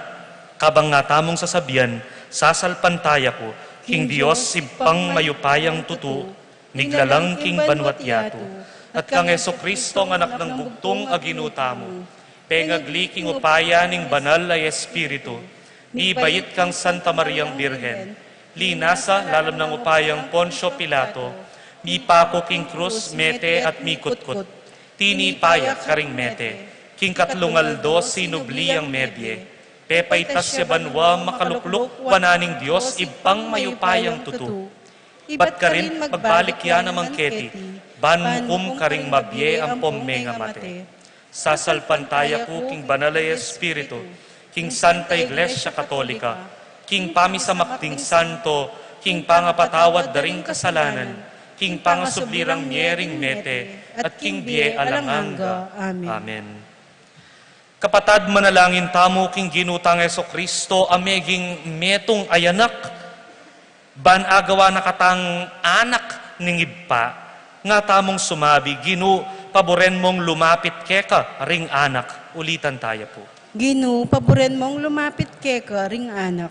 kabang nga tamung sasabian, "Sasalpantaya ku king Dios, Ibpang mayupayang tutu, miglalang king banua't yatu, at kang Jesucristo, nga Anak nang bugtung a Ginu tamu, pengagli king upaya ning Banal a Espiritu, mibait kang Santa Mariang Birhen, linasa lalam nang upayang Poncio Pilato, mipaku king krus, mete at mikutkut, tinipa ya karing mete, king katlung aldo sinubli yang mebie, pepaitas ya banua, makalukluk wanan ning Dios Ibpang mayupayang tutu. Ibat karin magbalik ya naman keti, ban mukum karing mabie ampong mengamate." Sasalpantaya ku king Banal a Espiritu, king Santa Iglesia Katolika, king pamisamak ding santo, king pangapatawad da ring kasalanan, king pangasubli rang mie ring mete, at king bie alang angga. Amen. Amen. Kapatad, manalangin tamu king Ginu tang Jesucristo a meging metung a anak, ban agawa na katang anak ning Ibpa, nga tamung sumabi, "Ginu, paburen mung lumapit keka ring anak." Ulitan taya pu. "Ginu, paburen mung lumapit keka ring anak."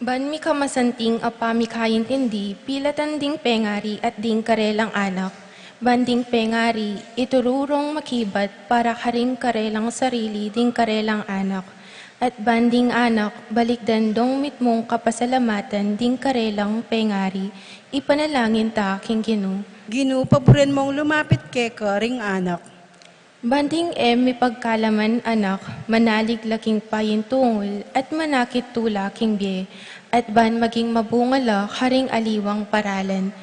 Ban mikamasanting a pamikaintindi, pilatan ding pengari at ding karelang anak. Ban ding pengari, ituru rung makibat para karing karelang sarili ding karelang anak. At ban ding anak, balikdan dong mitmung kapasalamatan ding karelang pengari. Ipanalangin ta king Ginu. Ginu, paburen mung lumapit keka ring anak. Ban ding e mipagkalaman anak, manalig la king payintungul at manakit tula king bie, at ban maging mabunga la karing aliwang paralan.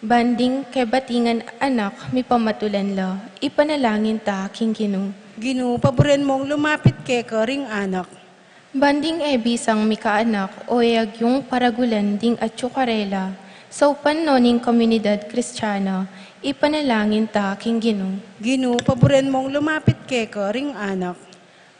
Ban ding kebatingan anak, mipamatulan la, ipanalangin ta king Ginu. Ginu, paburen mung lumapit keka ring anak. Ban ding e bisang mikaanak o e agyung paragulan ding atyu karela, saupan no ning komunidad Kristiana, ipanalangin ta king Ginu. Ginu, paburen mung lumapit keka ring anak.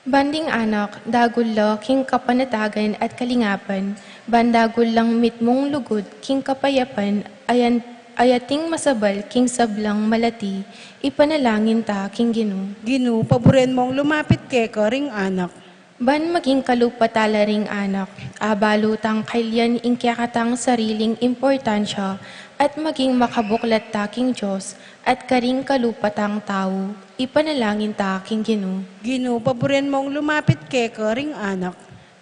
Ban ding anak, dagul la king kapanatagan at kalingapan, ban dagul lang mitmung lugud king kapayapan, ayan Ay ating masabal king sablang malati, ipanalangin ta king Ginu. Ginu, paburen mong lumapit keka ring anak. Ban maging kalupa tala ring anak, abalu tang kailian ing kekatang sariling importansya, at maging makabuklat ta king Dios, at karing kalupa tang tau, ipanalangin ta king Ginu. Ginu, paburen mong lumapit keka ring anak.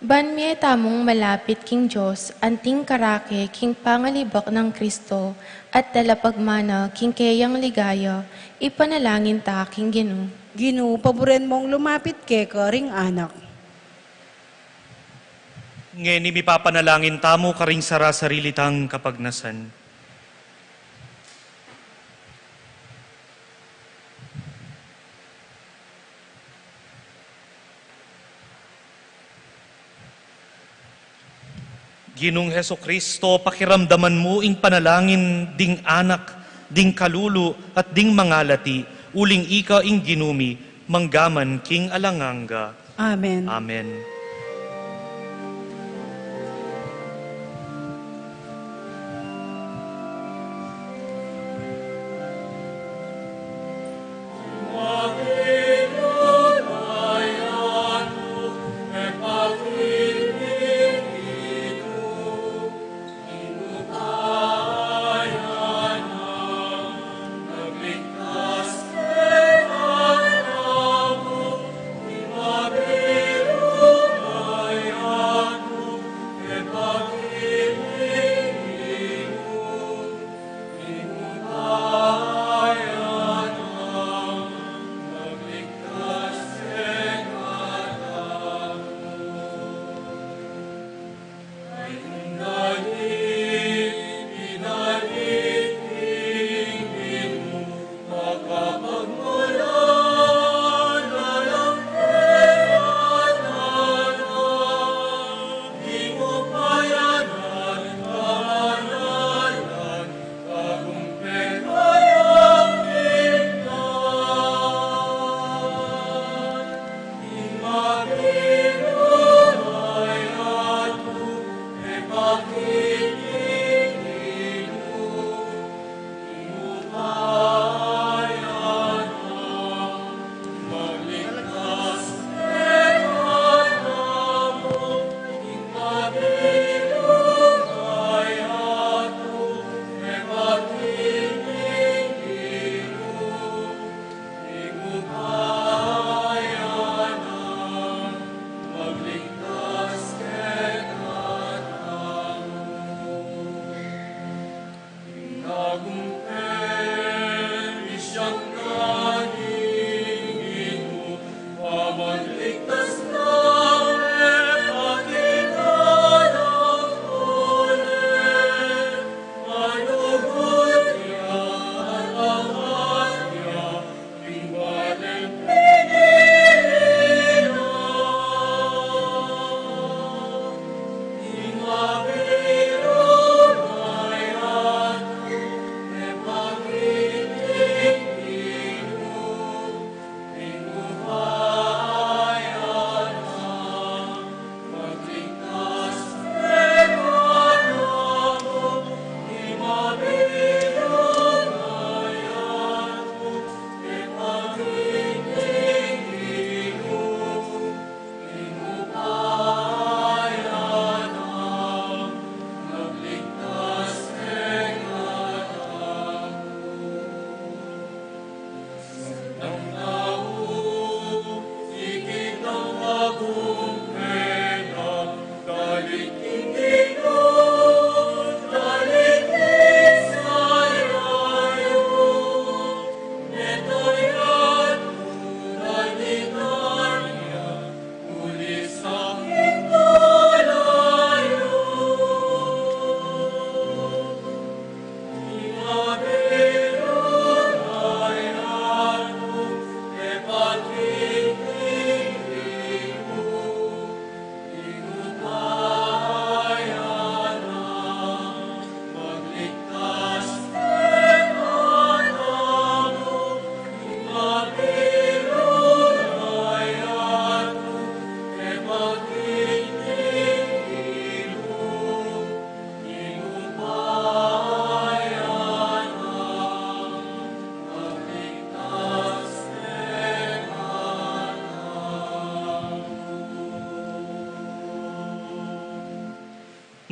Ban mie tamung malapit king Dios, anting karake king pangalibak nang Kristo, at talapagmana king keyang ligaya, ipanalangin ta king Ginu. Ginu, paburen mong lumapit keka ring anak. Ngeni mipapanalangin tamu karing sarasarili tang kapagnasan. Ginung Jesucristo, pakiramdaman mu ing panalangin ding anak, ding kalulu, at ding mangalati, uling ika ing Ginu mi, manggaman king alang angga. Amen. Amen.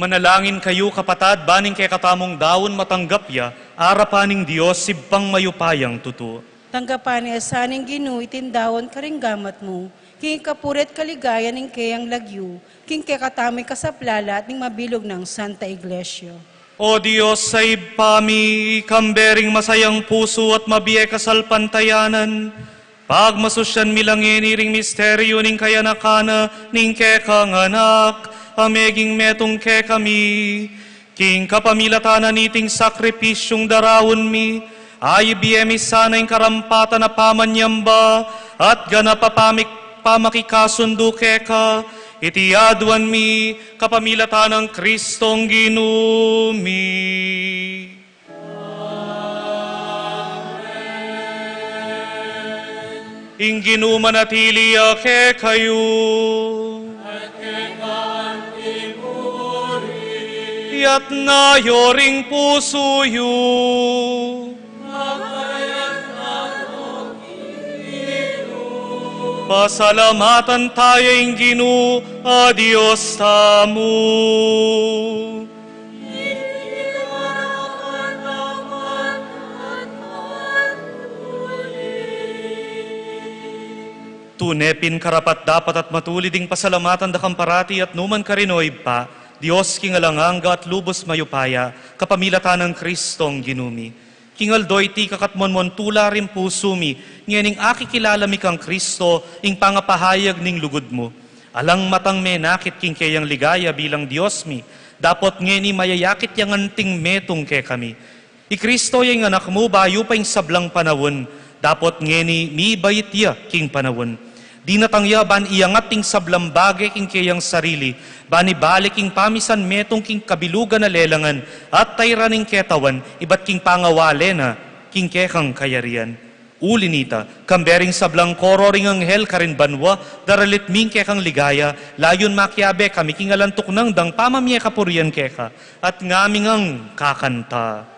Manalangin kayu, kapatad, ban ing kekatamung daun matanggap ya arapan ning Dios Ibpang mayupayang tutu. Tanggapan na sa ning Ginu iting daun karing gamat mu, king kapurian at kaligayan ning keyang lagyu, king kekatamung kasaplalan at ning mabilug nang Santa Iglesia. O Dios a Ibpa mi, kambe ring masayang pusu at mabie kasalpantayanan, pagmasusyan mi la ngeni ring misteryu ning kayanakan na ning kekang Anak, a meging metung kekami. King kapamilatan na niting sakripisyung daraun mi, ay ibie mi sana ing karampatan a pamanyamba at ganap a pamik-, pamakikasundu keka, iti aduan mi kapamilatan nang Kristong Ginu mi. Ing Ginu manatili ya kekayu. Itas yu ring pusu yu. Pasalamatan taya ing Ginu a Dios tamu. Tune pin karapat-dapat at matulid ing pasalamatan da kang parati at nukarin man, O Ibpa, Dios king alang angga at lubus mayupaya, kapamilatan nang Kristong Ginu mi. King aldo iti, kakatmuan mu ing tula ring pusu mi, ngening akikilala mi kang Kristo, ing pangapahayag ning lugud mu. Alang matang menakit king keyang ligaya bilang Dios mi, dapot ngeni mayayakit yang anting metung kekami. I Kristo ya ing Anak mu bayu pa ing sablang panaun, dapot ngeni mibait ya king panaun. Dinatang ya ban iangat ing sablang bage king keyang sarili, ban ibalik ing pamisan metung king kabilugan a lelangan, at tairan ing ketawan, ibat king pangawale na king kekang kayarian. Uli nita, kambe ring sablang koro ring anghel karin banua, daralit mi ing kekang ligaya, layun makiabe kami king alang tuknang dang pamamie kapurian keka, at ngaming kakanta.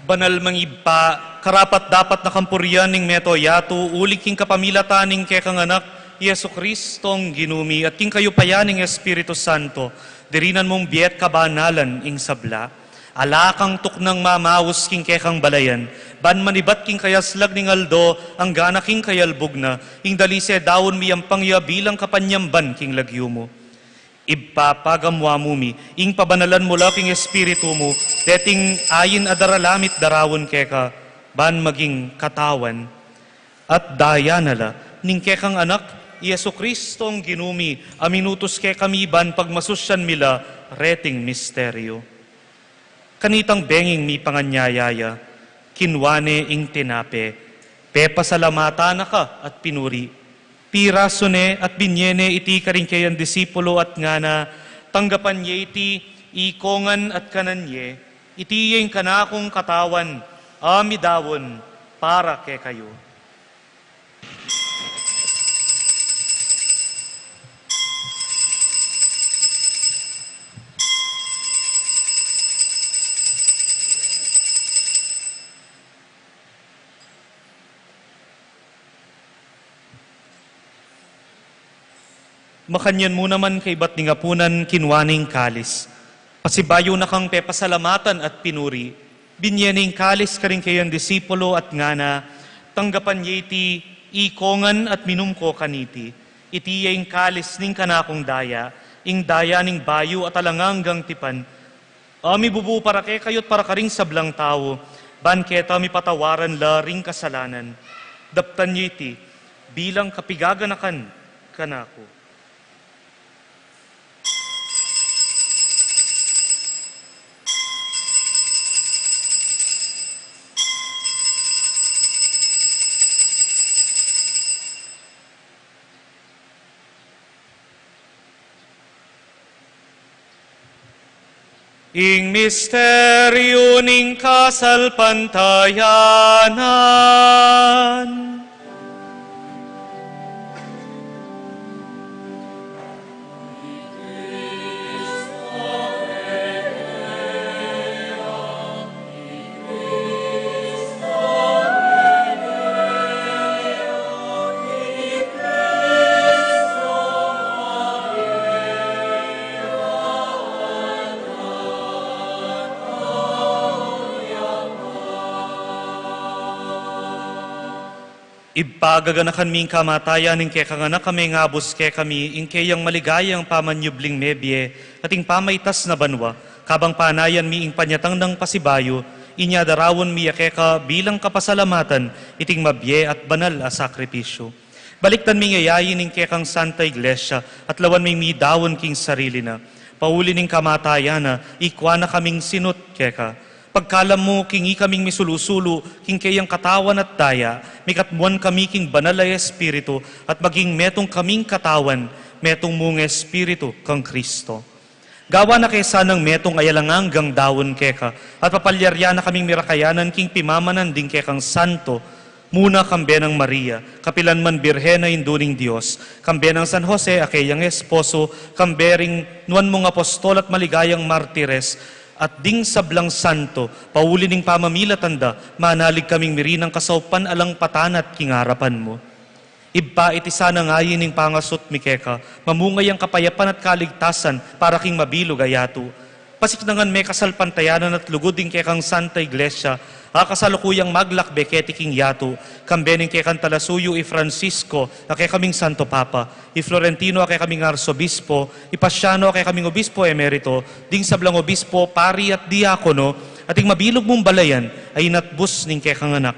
Banal mang Ibpa, karapat-dapat na kang purian ing mabilug a yatu, uli king kapamilatan ning kekang Anak, Jesucristong Ginu mi, at king kayupayan ning Espiritu Santo, dirinan mung bie at kabanalan ing sabla. Ala kang tuknang mamaus king kekang balayan, ban manibat king kayaslag ning aldo, anggana king kayalbug na, ing dalise daun miyampang ya bilang kapanyamban king lagyu mu. Ibpa, pagamuan mu mi, ing pabanalan mu la king Espiritu mu, deting ain a daralamit daraun keka, ban maging katawan at daya na la ning kekang Anak, i Jesucristong Ginu mi, a minutus kekami ban pagmasusyan mi la reting misteryu. Kanitang benging mipanganyaya ya, kinua ne ing tinape, pepasalamatan na ka at pinuri. Pirasu ne at binye ne iti karing kayang disipulo at ngana, "Tanggapan ye iti, ikongan at kanan ye, iti ya ing kanakung katawan, a midaun para kekayu." Makanyan mu naman kaibat ning apunan, kinua ne ing kalis. Pasibayu na kang pepasalamatan at pinuri, binye ne ing kalis karing kayang disipulo at ngana, "Tanggapan ye iti, ikongan at minum ko kaniti. Iti ya ing kalis ning kanakung daya, ing daya ning bayu at alang anggang tipan, a mibubu para kekayu at para karing sablang tau, ban keta mipatawaran la ring kasalanan. Daptan ye iti bilang kapigaganakan kanaku." Ing misteryu ning kasalpantayanan. Ibpa, gaganakan mi ing kamatayan ning kekang Anak a mengabus kekami, ing keyang maligayang pamanyubling mebie, at ing pamaitas na banua, kabang panayan mi ing panyatang nang pasibayu, inya daraun mi ya keka bilang kapasalamatan iting mabie at banal a sakripisyu. Balikdan ming yayain ing kekang Santa Iglesia, at lawan ming midaun king sarili na. Pauli ning kamatayan na, ikua na kaming sinut keka. Pagkalam mu king ikaming misulu-sulu king keyang katawan at daya, mikatmuan kami king Banal a Espiritu, at maging metung kaming katawan, metung mung Espiritu kang Kristo. Gawan na ke sanang metung a alang anggang daun keka, at papalyarian na kaming mirakayanan king pimamanan ding kekang santo, muna kambe nang Maria, kapilan man Birhen a Indu ning Dios, kambe nang San Jose a keyang esposo, kambe ring nuan mung apostol at maligayang martires, at ding sablang santo, pauli ning pamamilatan da, manalig kaming mirinan kasaupan alang patanat king arapan mu. Ibpa, iti sana ing ain ning pangasut mi keka, mamunga yang kapayapan at kaligtasan para king mabilug a yatu. Pasiknangan me kasalpantayanan at lugud ing kekang Santa Iglesia, a kasalukuyang maglakbe keti king yatu, kambe ning kekang talasuyu i Francisco, a kekaming Santo Papa, i Florentino, a kekaming Arsobispo, i Pasiano, a kekaming Obispo Emerito, ding sablang obispo, pari at diakono, at ing mabilug mung balayan a inatbus ning kekang Anak.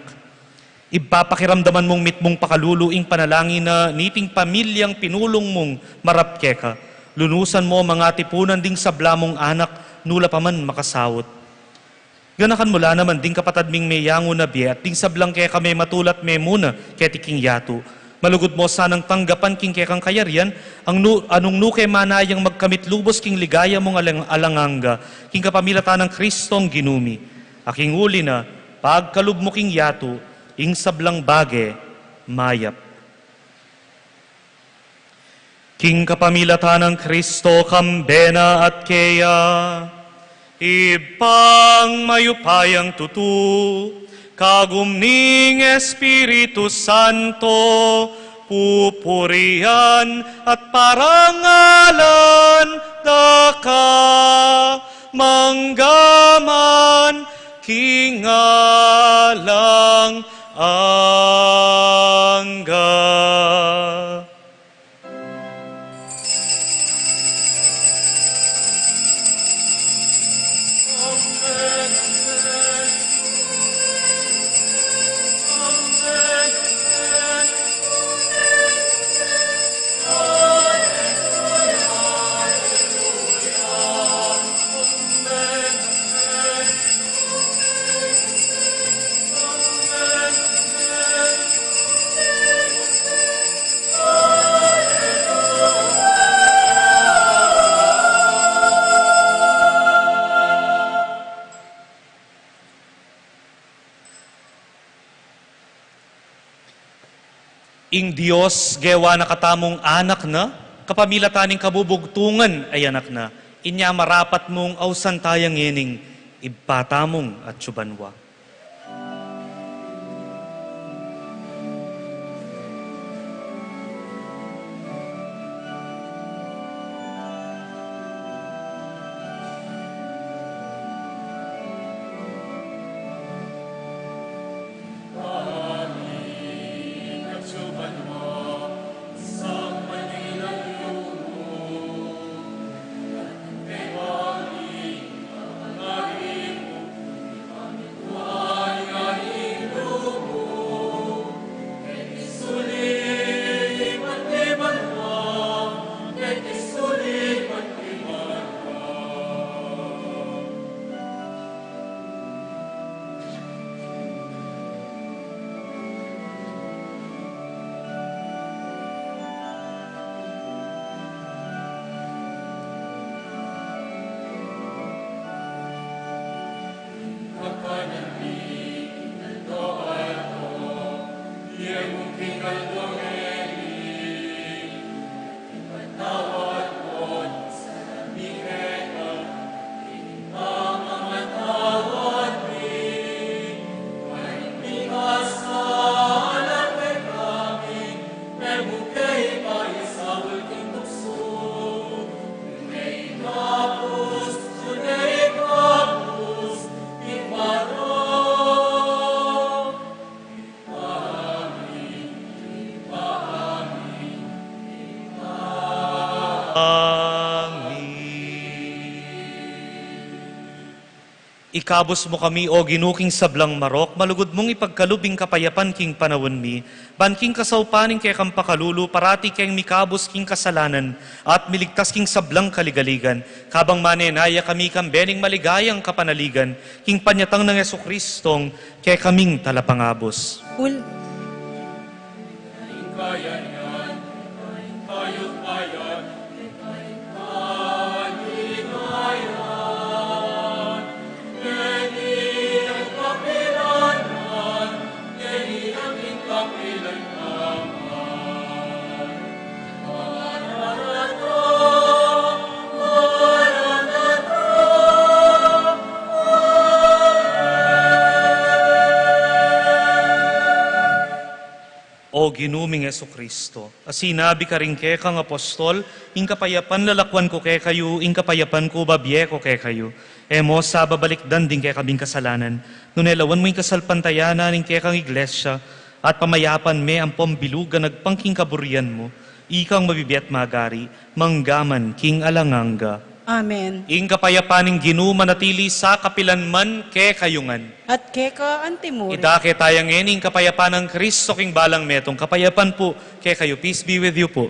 Ibpa, pakiramdaman mung mitmung pakalulu ing panalangin na niting pamilyang pinulung mung marap keka. Lunusan mu mangatipunan ding sabla mung anak, nu la pa man makasaut. Ganakan mu la naman ding kapatad ming meyangu na bie at ding sablang keka mematula at memuna keti king yatu. Malugud mu sanang tanggapan king kekang kayarian, ang nu-, anung nu ke manayang magkamit lubus king ligaya mung alang-, alang angga, king kapamilatan nang Kristong Ginu mi. A king uli na, pagkalub mu king yatu, ing sablang bage, mayap. King kapamilatan nang Kristo, kambe na at keya, Ibpang mayupayang tutu, kagum ning Espiritu Santo, pupurian at parangalan da ka, mangga man king alang angga. Ing Dios gewa na katamung anak na, kapamilatan ning kabubugtungan a anak na, inya marapat mung ausan taya ngening Ibpa tamung atsu banua. Amen. Ikabus mu kami, O Ginu, king sablang marok, malugud mung ipagkalub ing kapayapan king panaun mi, ban king kasaupan ning kekang pakalulu, parati keng mikabus king kasalanan, at miligtas king sablang kaligaligan, kabang manenaya kami kambe ning maligayang kapanaligan, king panyatang nang Jesucristong kekaming talapangabus. Ul- O Ginu ming Jesucristo, a sinabi karing kekang apostol, ing kapayapan lalakwan ku kekayu, ing kapayapan ku babie ku kekayu. E mu sa babalikdan ding kekaming kasalanan, nune lawan mu ing kasalpantayanan ning kekang Iglesia, at pamayapan me ampong bilug a agpang king kaburian mu, ikang mabibie at magari, mangga man king alang angga. Amen. Ing kapayapan ning Ginu manatili sa kapilan man kekayu ngan. At keka antimurin. Idake taya ngeni ing kapayapan nang Kristo king balang metung. Kapayapan pu kekayu. Peace be with you pu.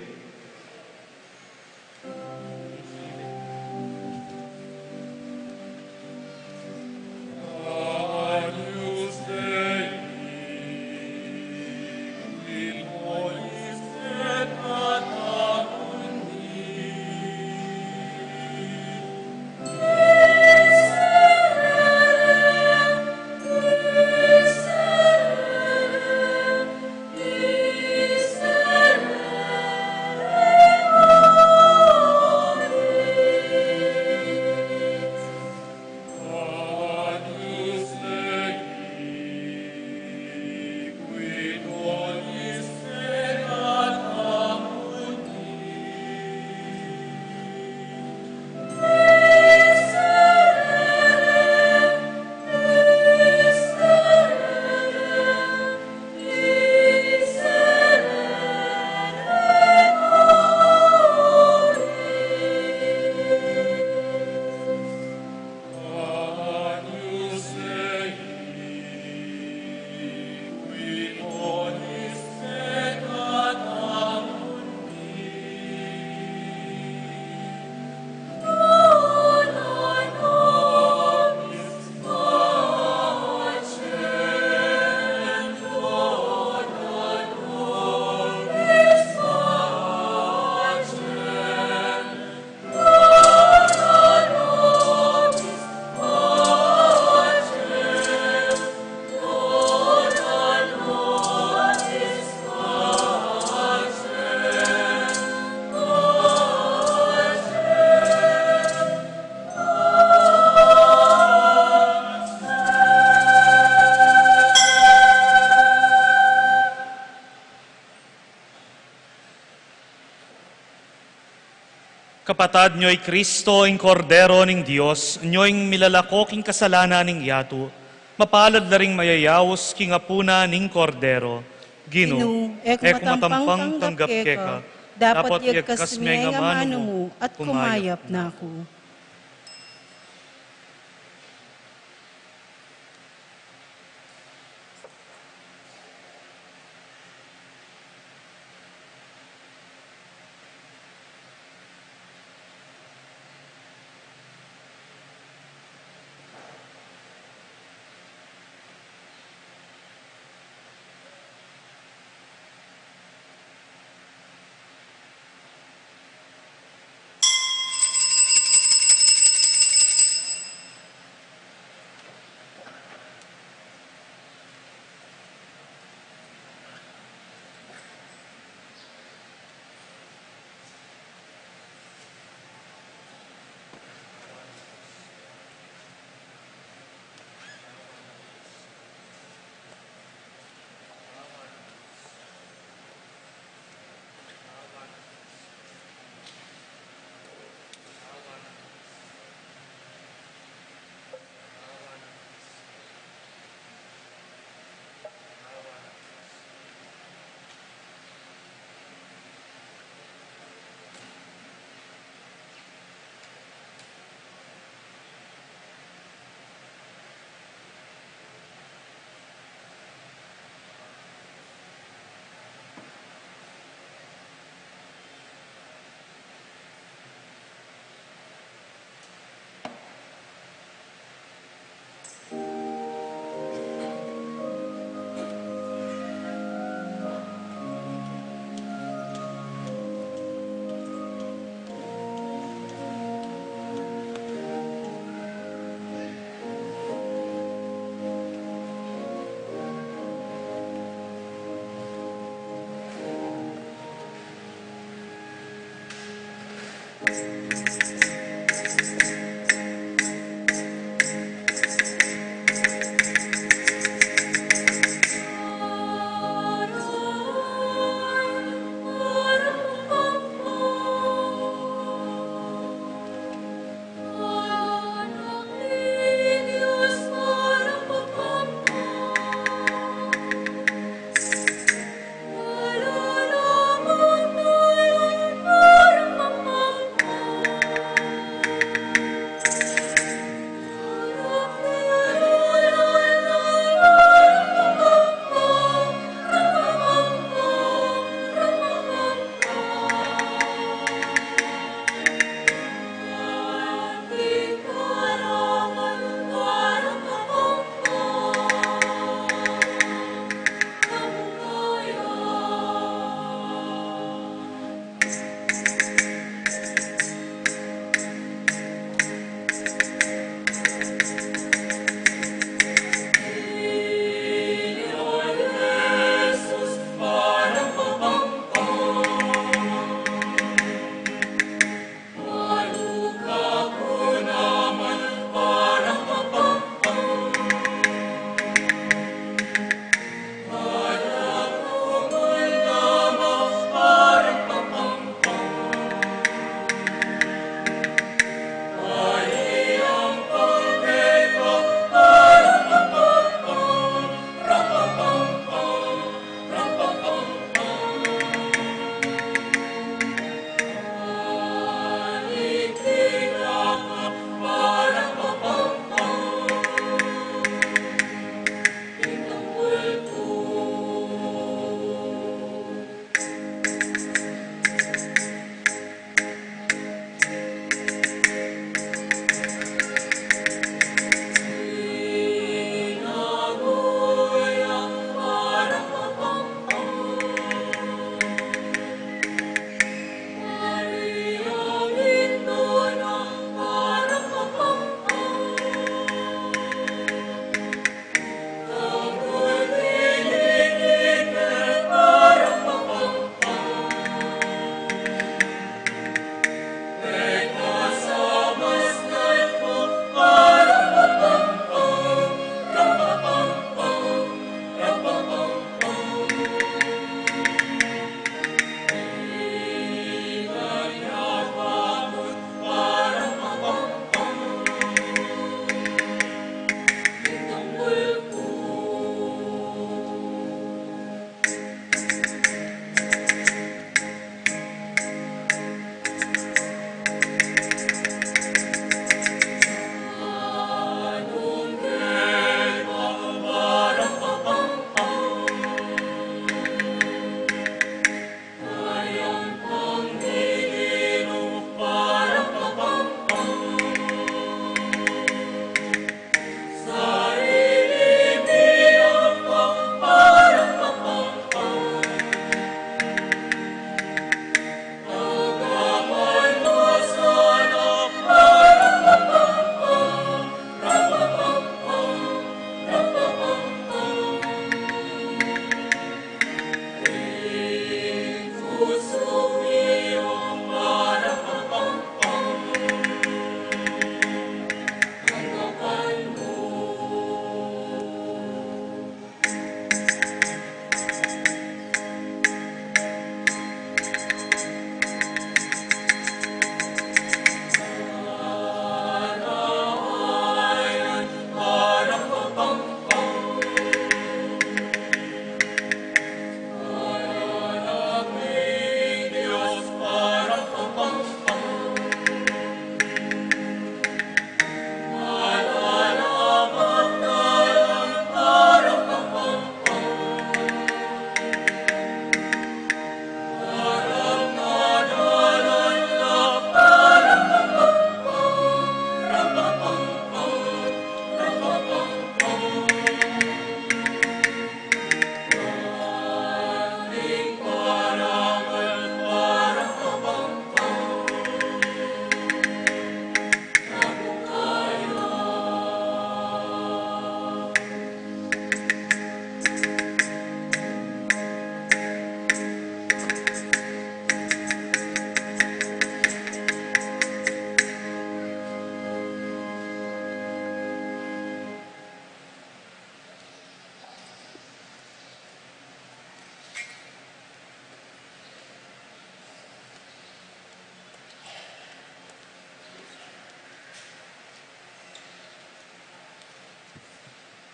Kapatad nyo, i Kristo, ing Kordero ning Dios, nyo ing milalako king kasalanan ning yatu, mapalad la ring mayayaus king apunan ning Kordero. Ginu, Ginu, e ku matampang tanggap keka, dapot yagkas me ing amanu mu, at kumayap na ku.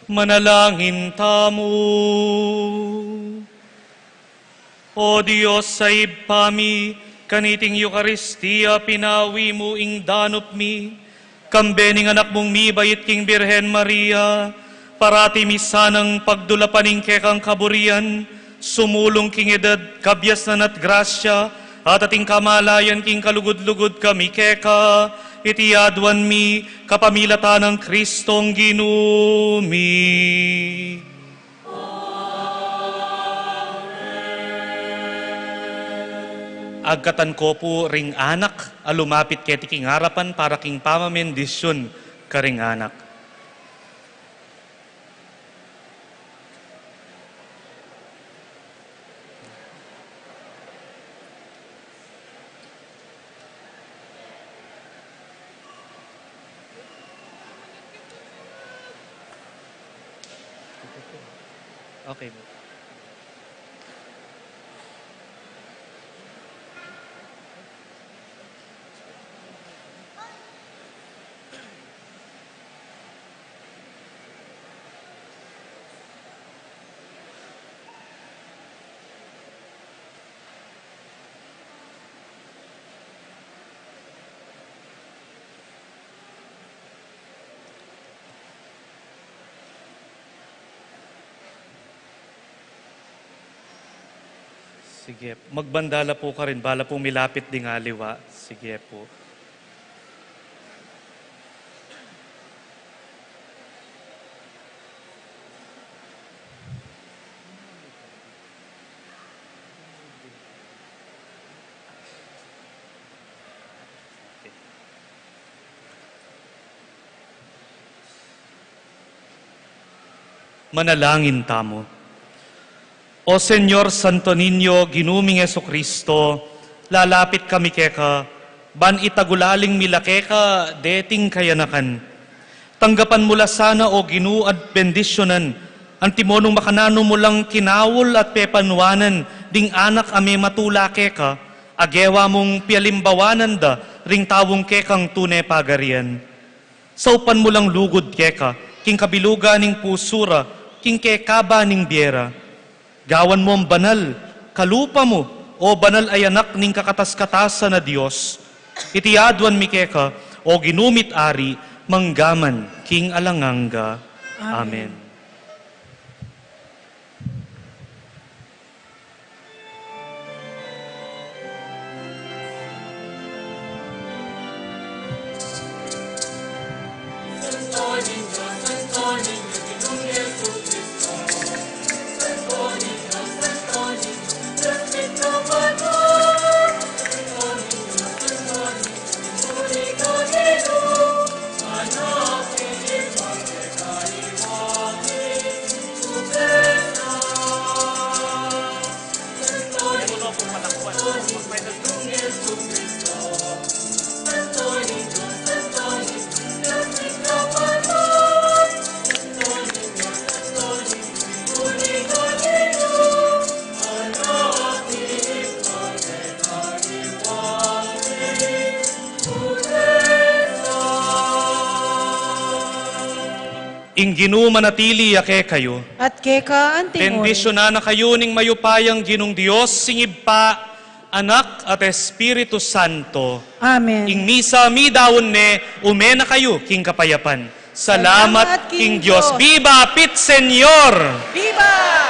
Manalangin tamu. O Dios a Ibpa mi, kaniting Eukaristia pinawi mu ing danup mi, kambe ning Anak mung mibait king Birhen Maria, parati mi sanang pagdulapan ing kekang kaburian, sumulung king edad, kabiasnan at grasya, at ating kamalayan king kalugud-lugud kami keka, iti aduan mi, kapamilatan nang Kristong Ginu mi. Agkatan ko pu ring anak a lumapit keti king arapan para king pamamendisyun karing anak. Okay. Sige, magbanda la pu karin, bala pung milapit ding aliwa. Sige pu. Manalangin tamu. O Señor Santo Niño, Ginu ming Jesucristo, lalapit kami keka, ban itagulaling mi la keka deting kayanakan. Tanggapan mu la sana, O Ginu, at bendisyunan, antimo nung makananu mu lang kinaul at pepanuanan ding anak a mematula keka, a gewa mung pialimbawanan da ring taung kekang tune pagarian. Saupan mu lang lugud keka, king kabilugan ning pusu ra, king kekaba ning bie ra. Gawan mung banal, kalupa mu, O banal a Anak ning kakatas-katasan a Dios. Iti aduan mi keka, O Ginu mi't Ari, manggaman king alang angga. Amen. Amen. Ing Ginu manatili ya kekayu. At keka antimurin. Bendisyunan na kayu ning mayupayang Ginung Dios, ing Ibpa, Anak, at Espiritu Santo. Amen. Ing misa midaun ne, ume na kayu king kapayapan. Salamat king Dios. Viva Pit Señor! Viva!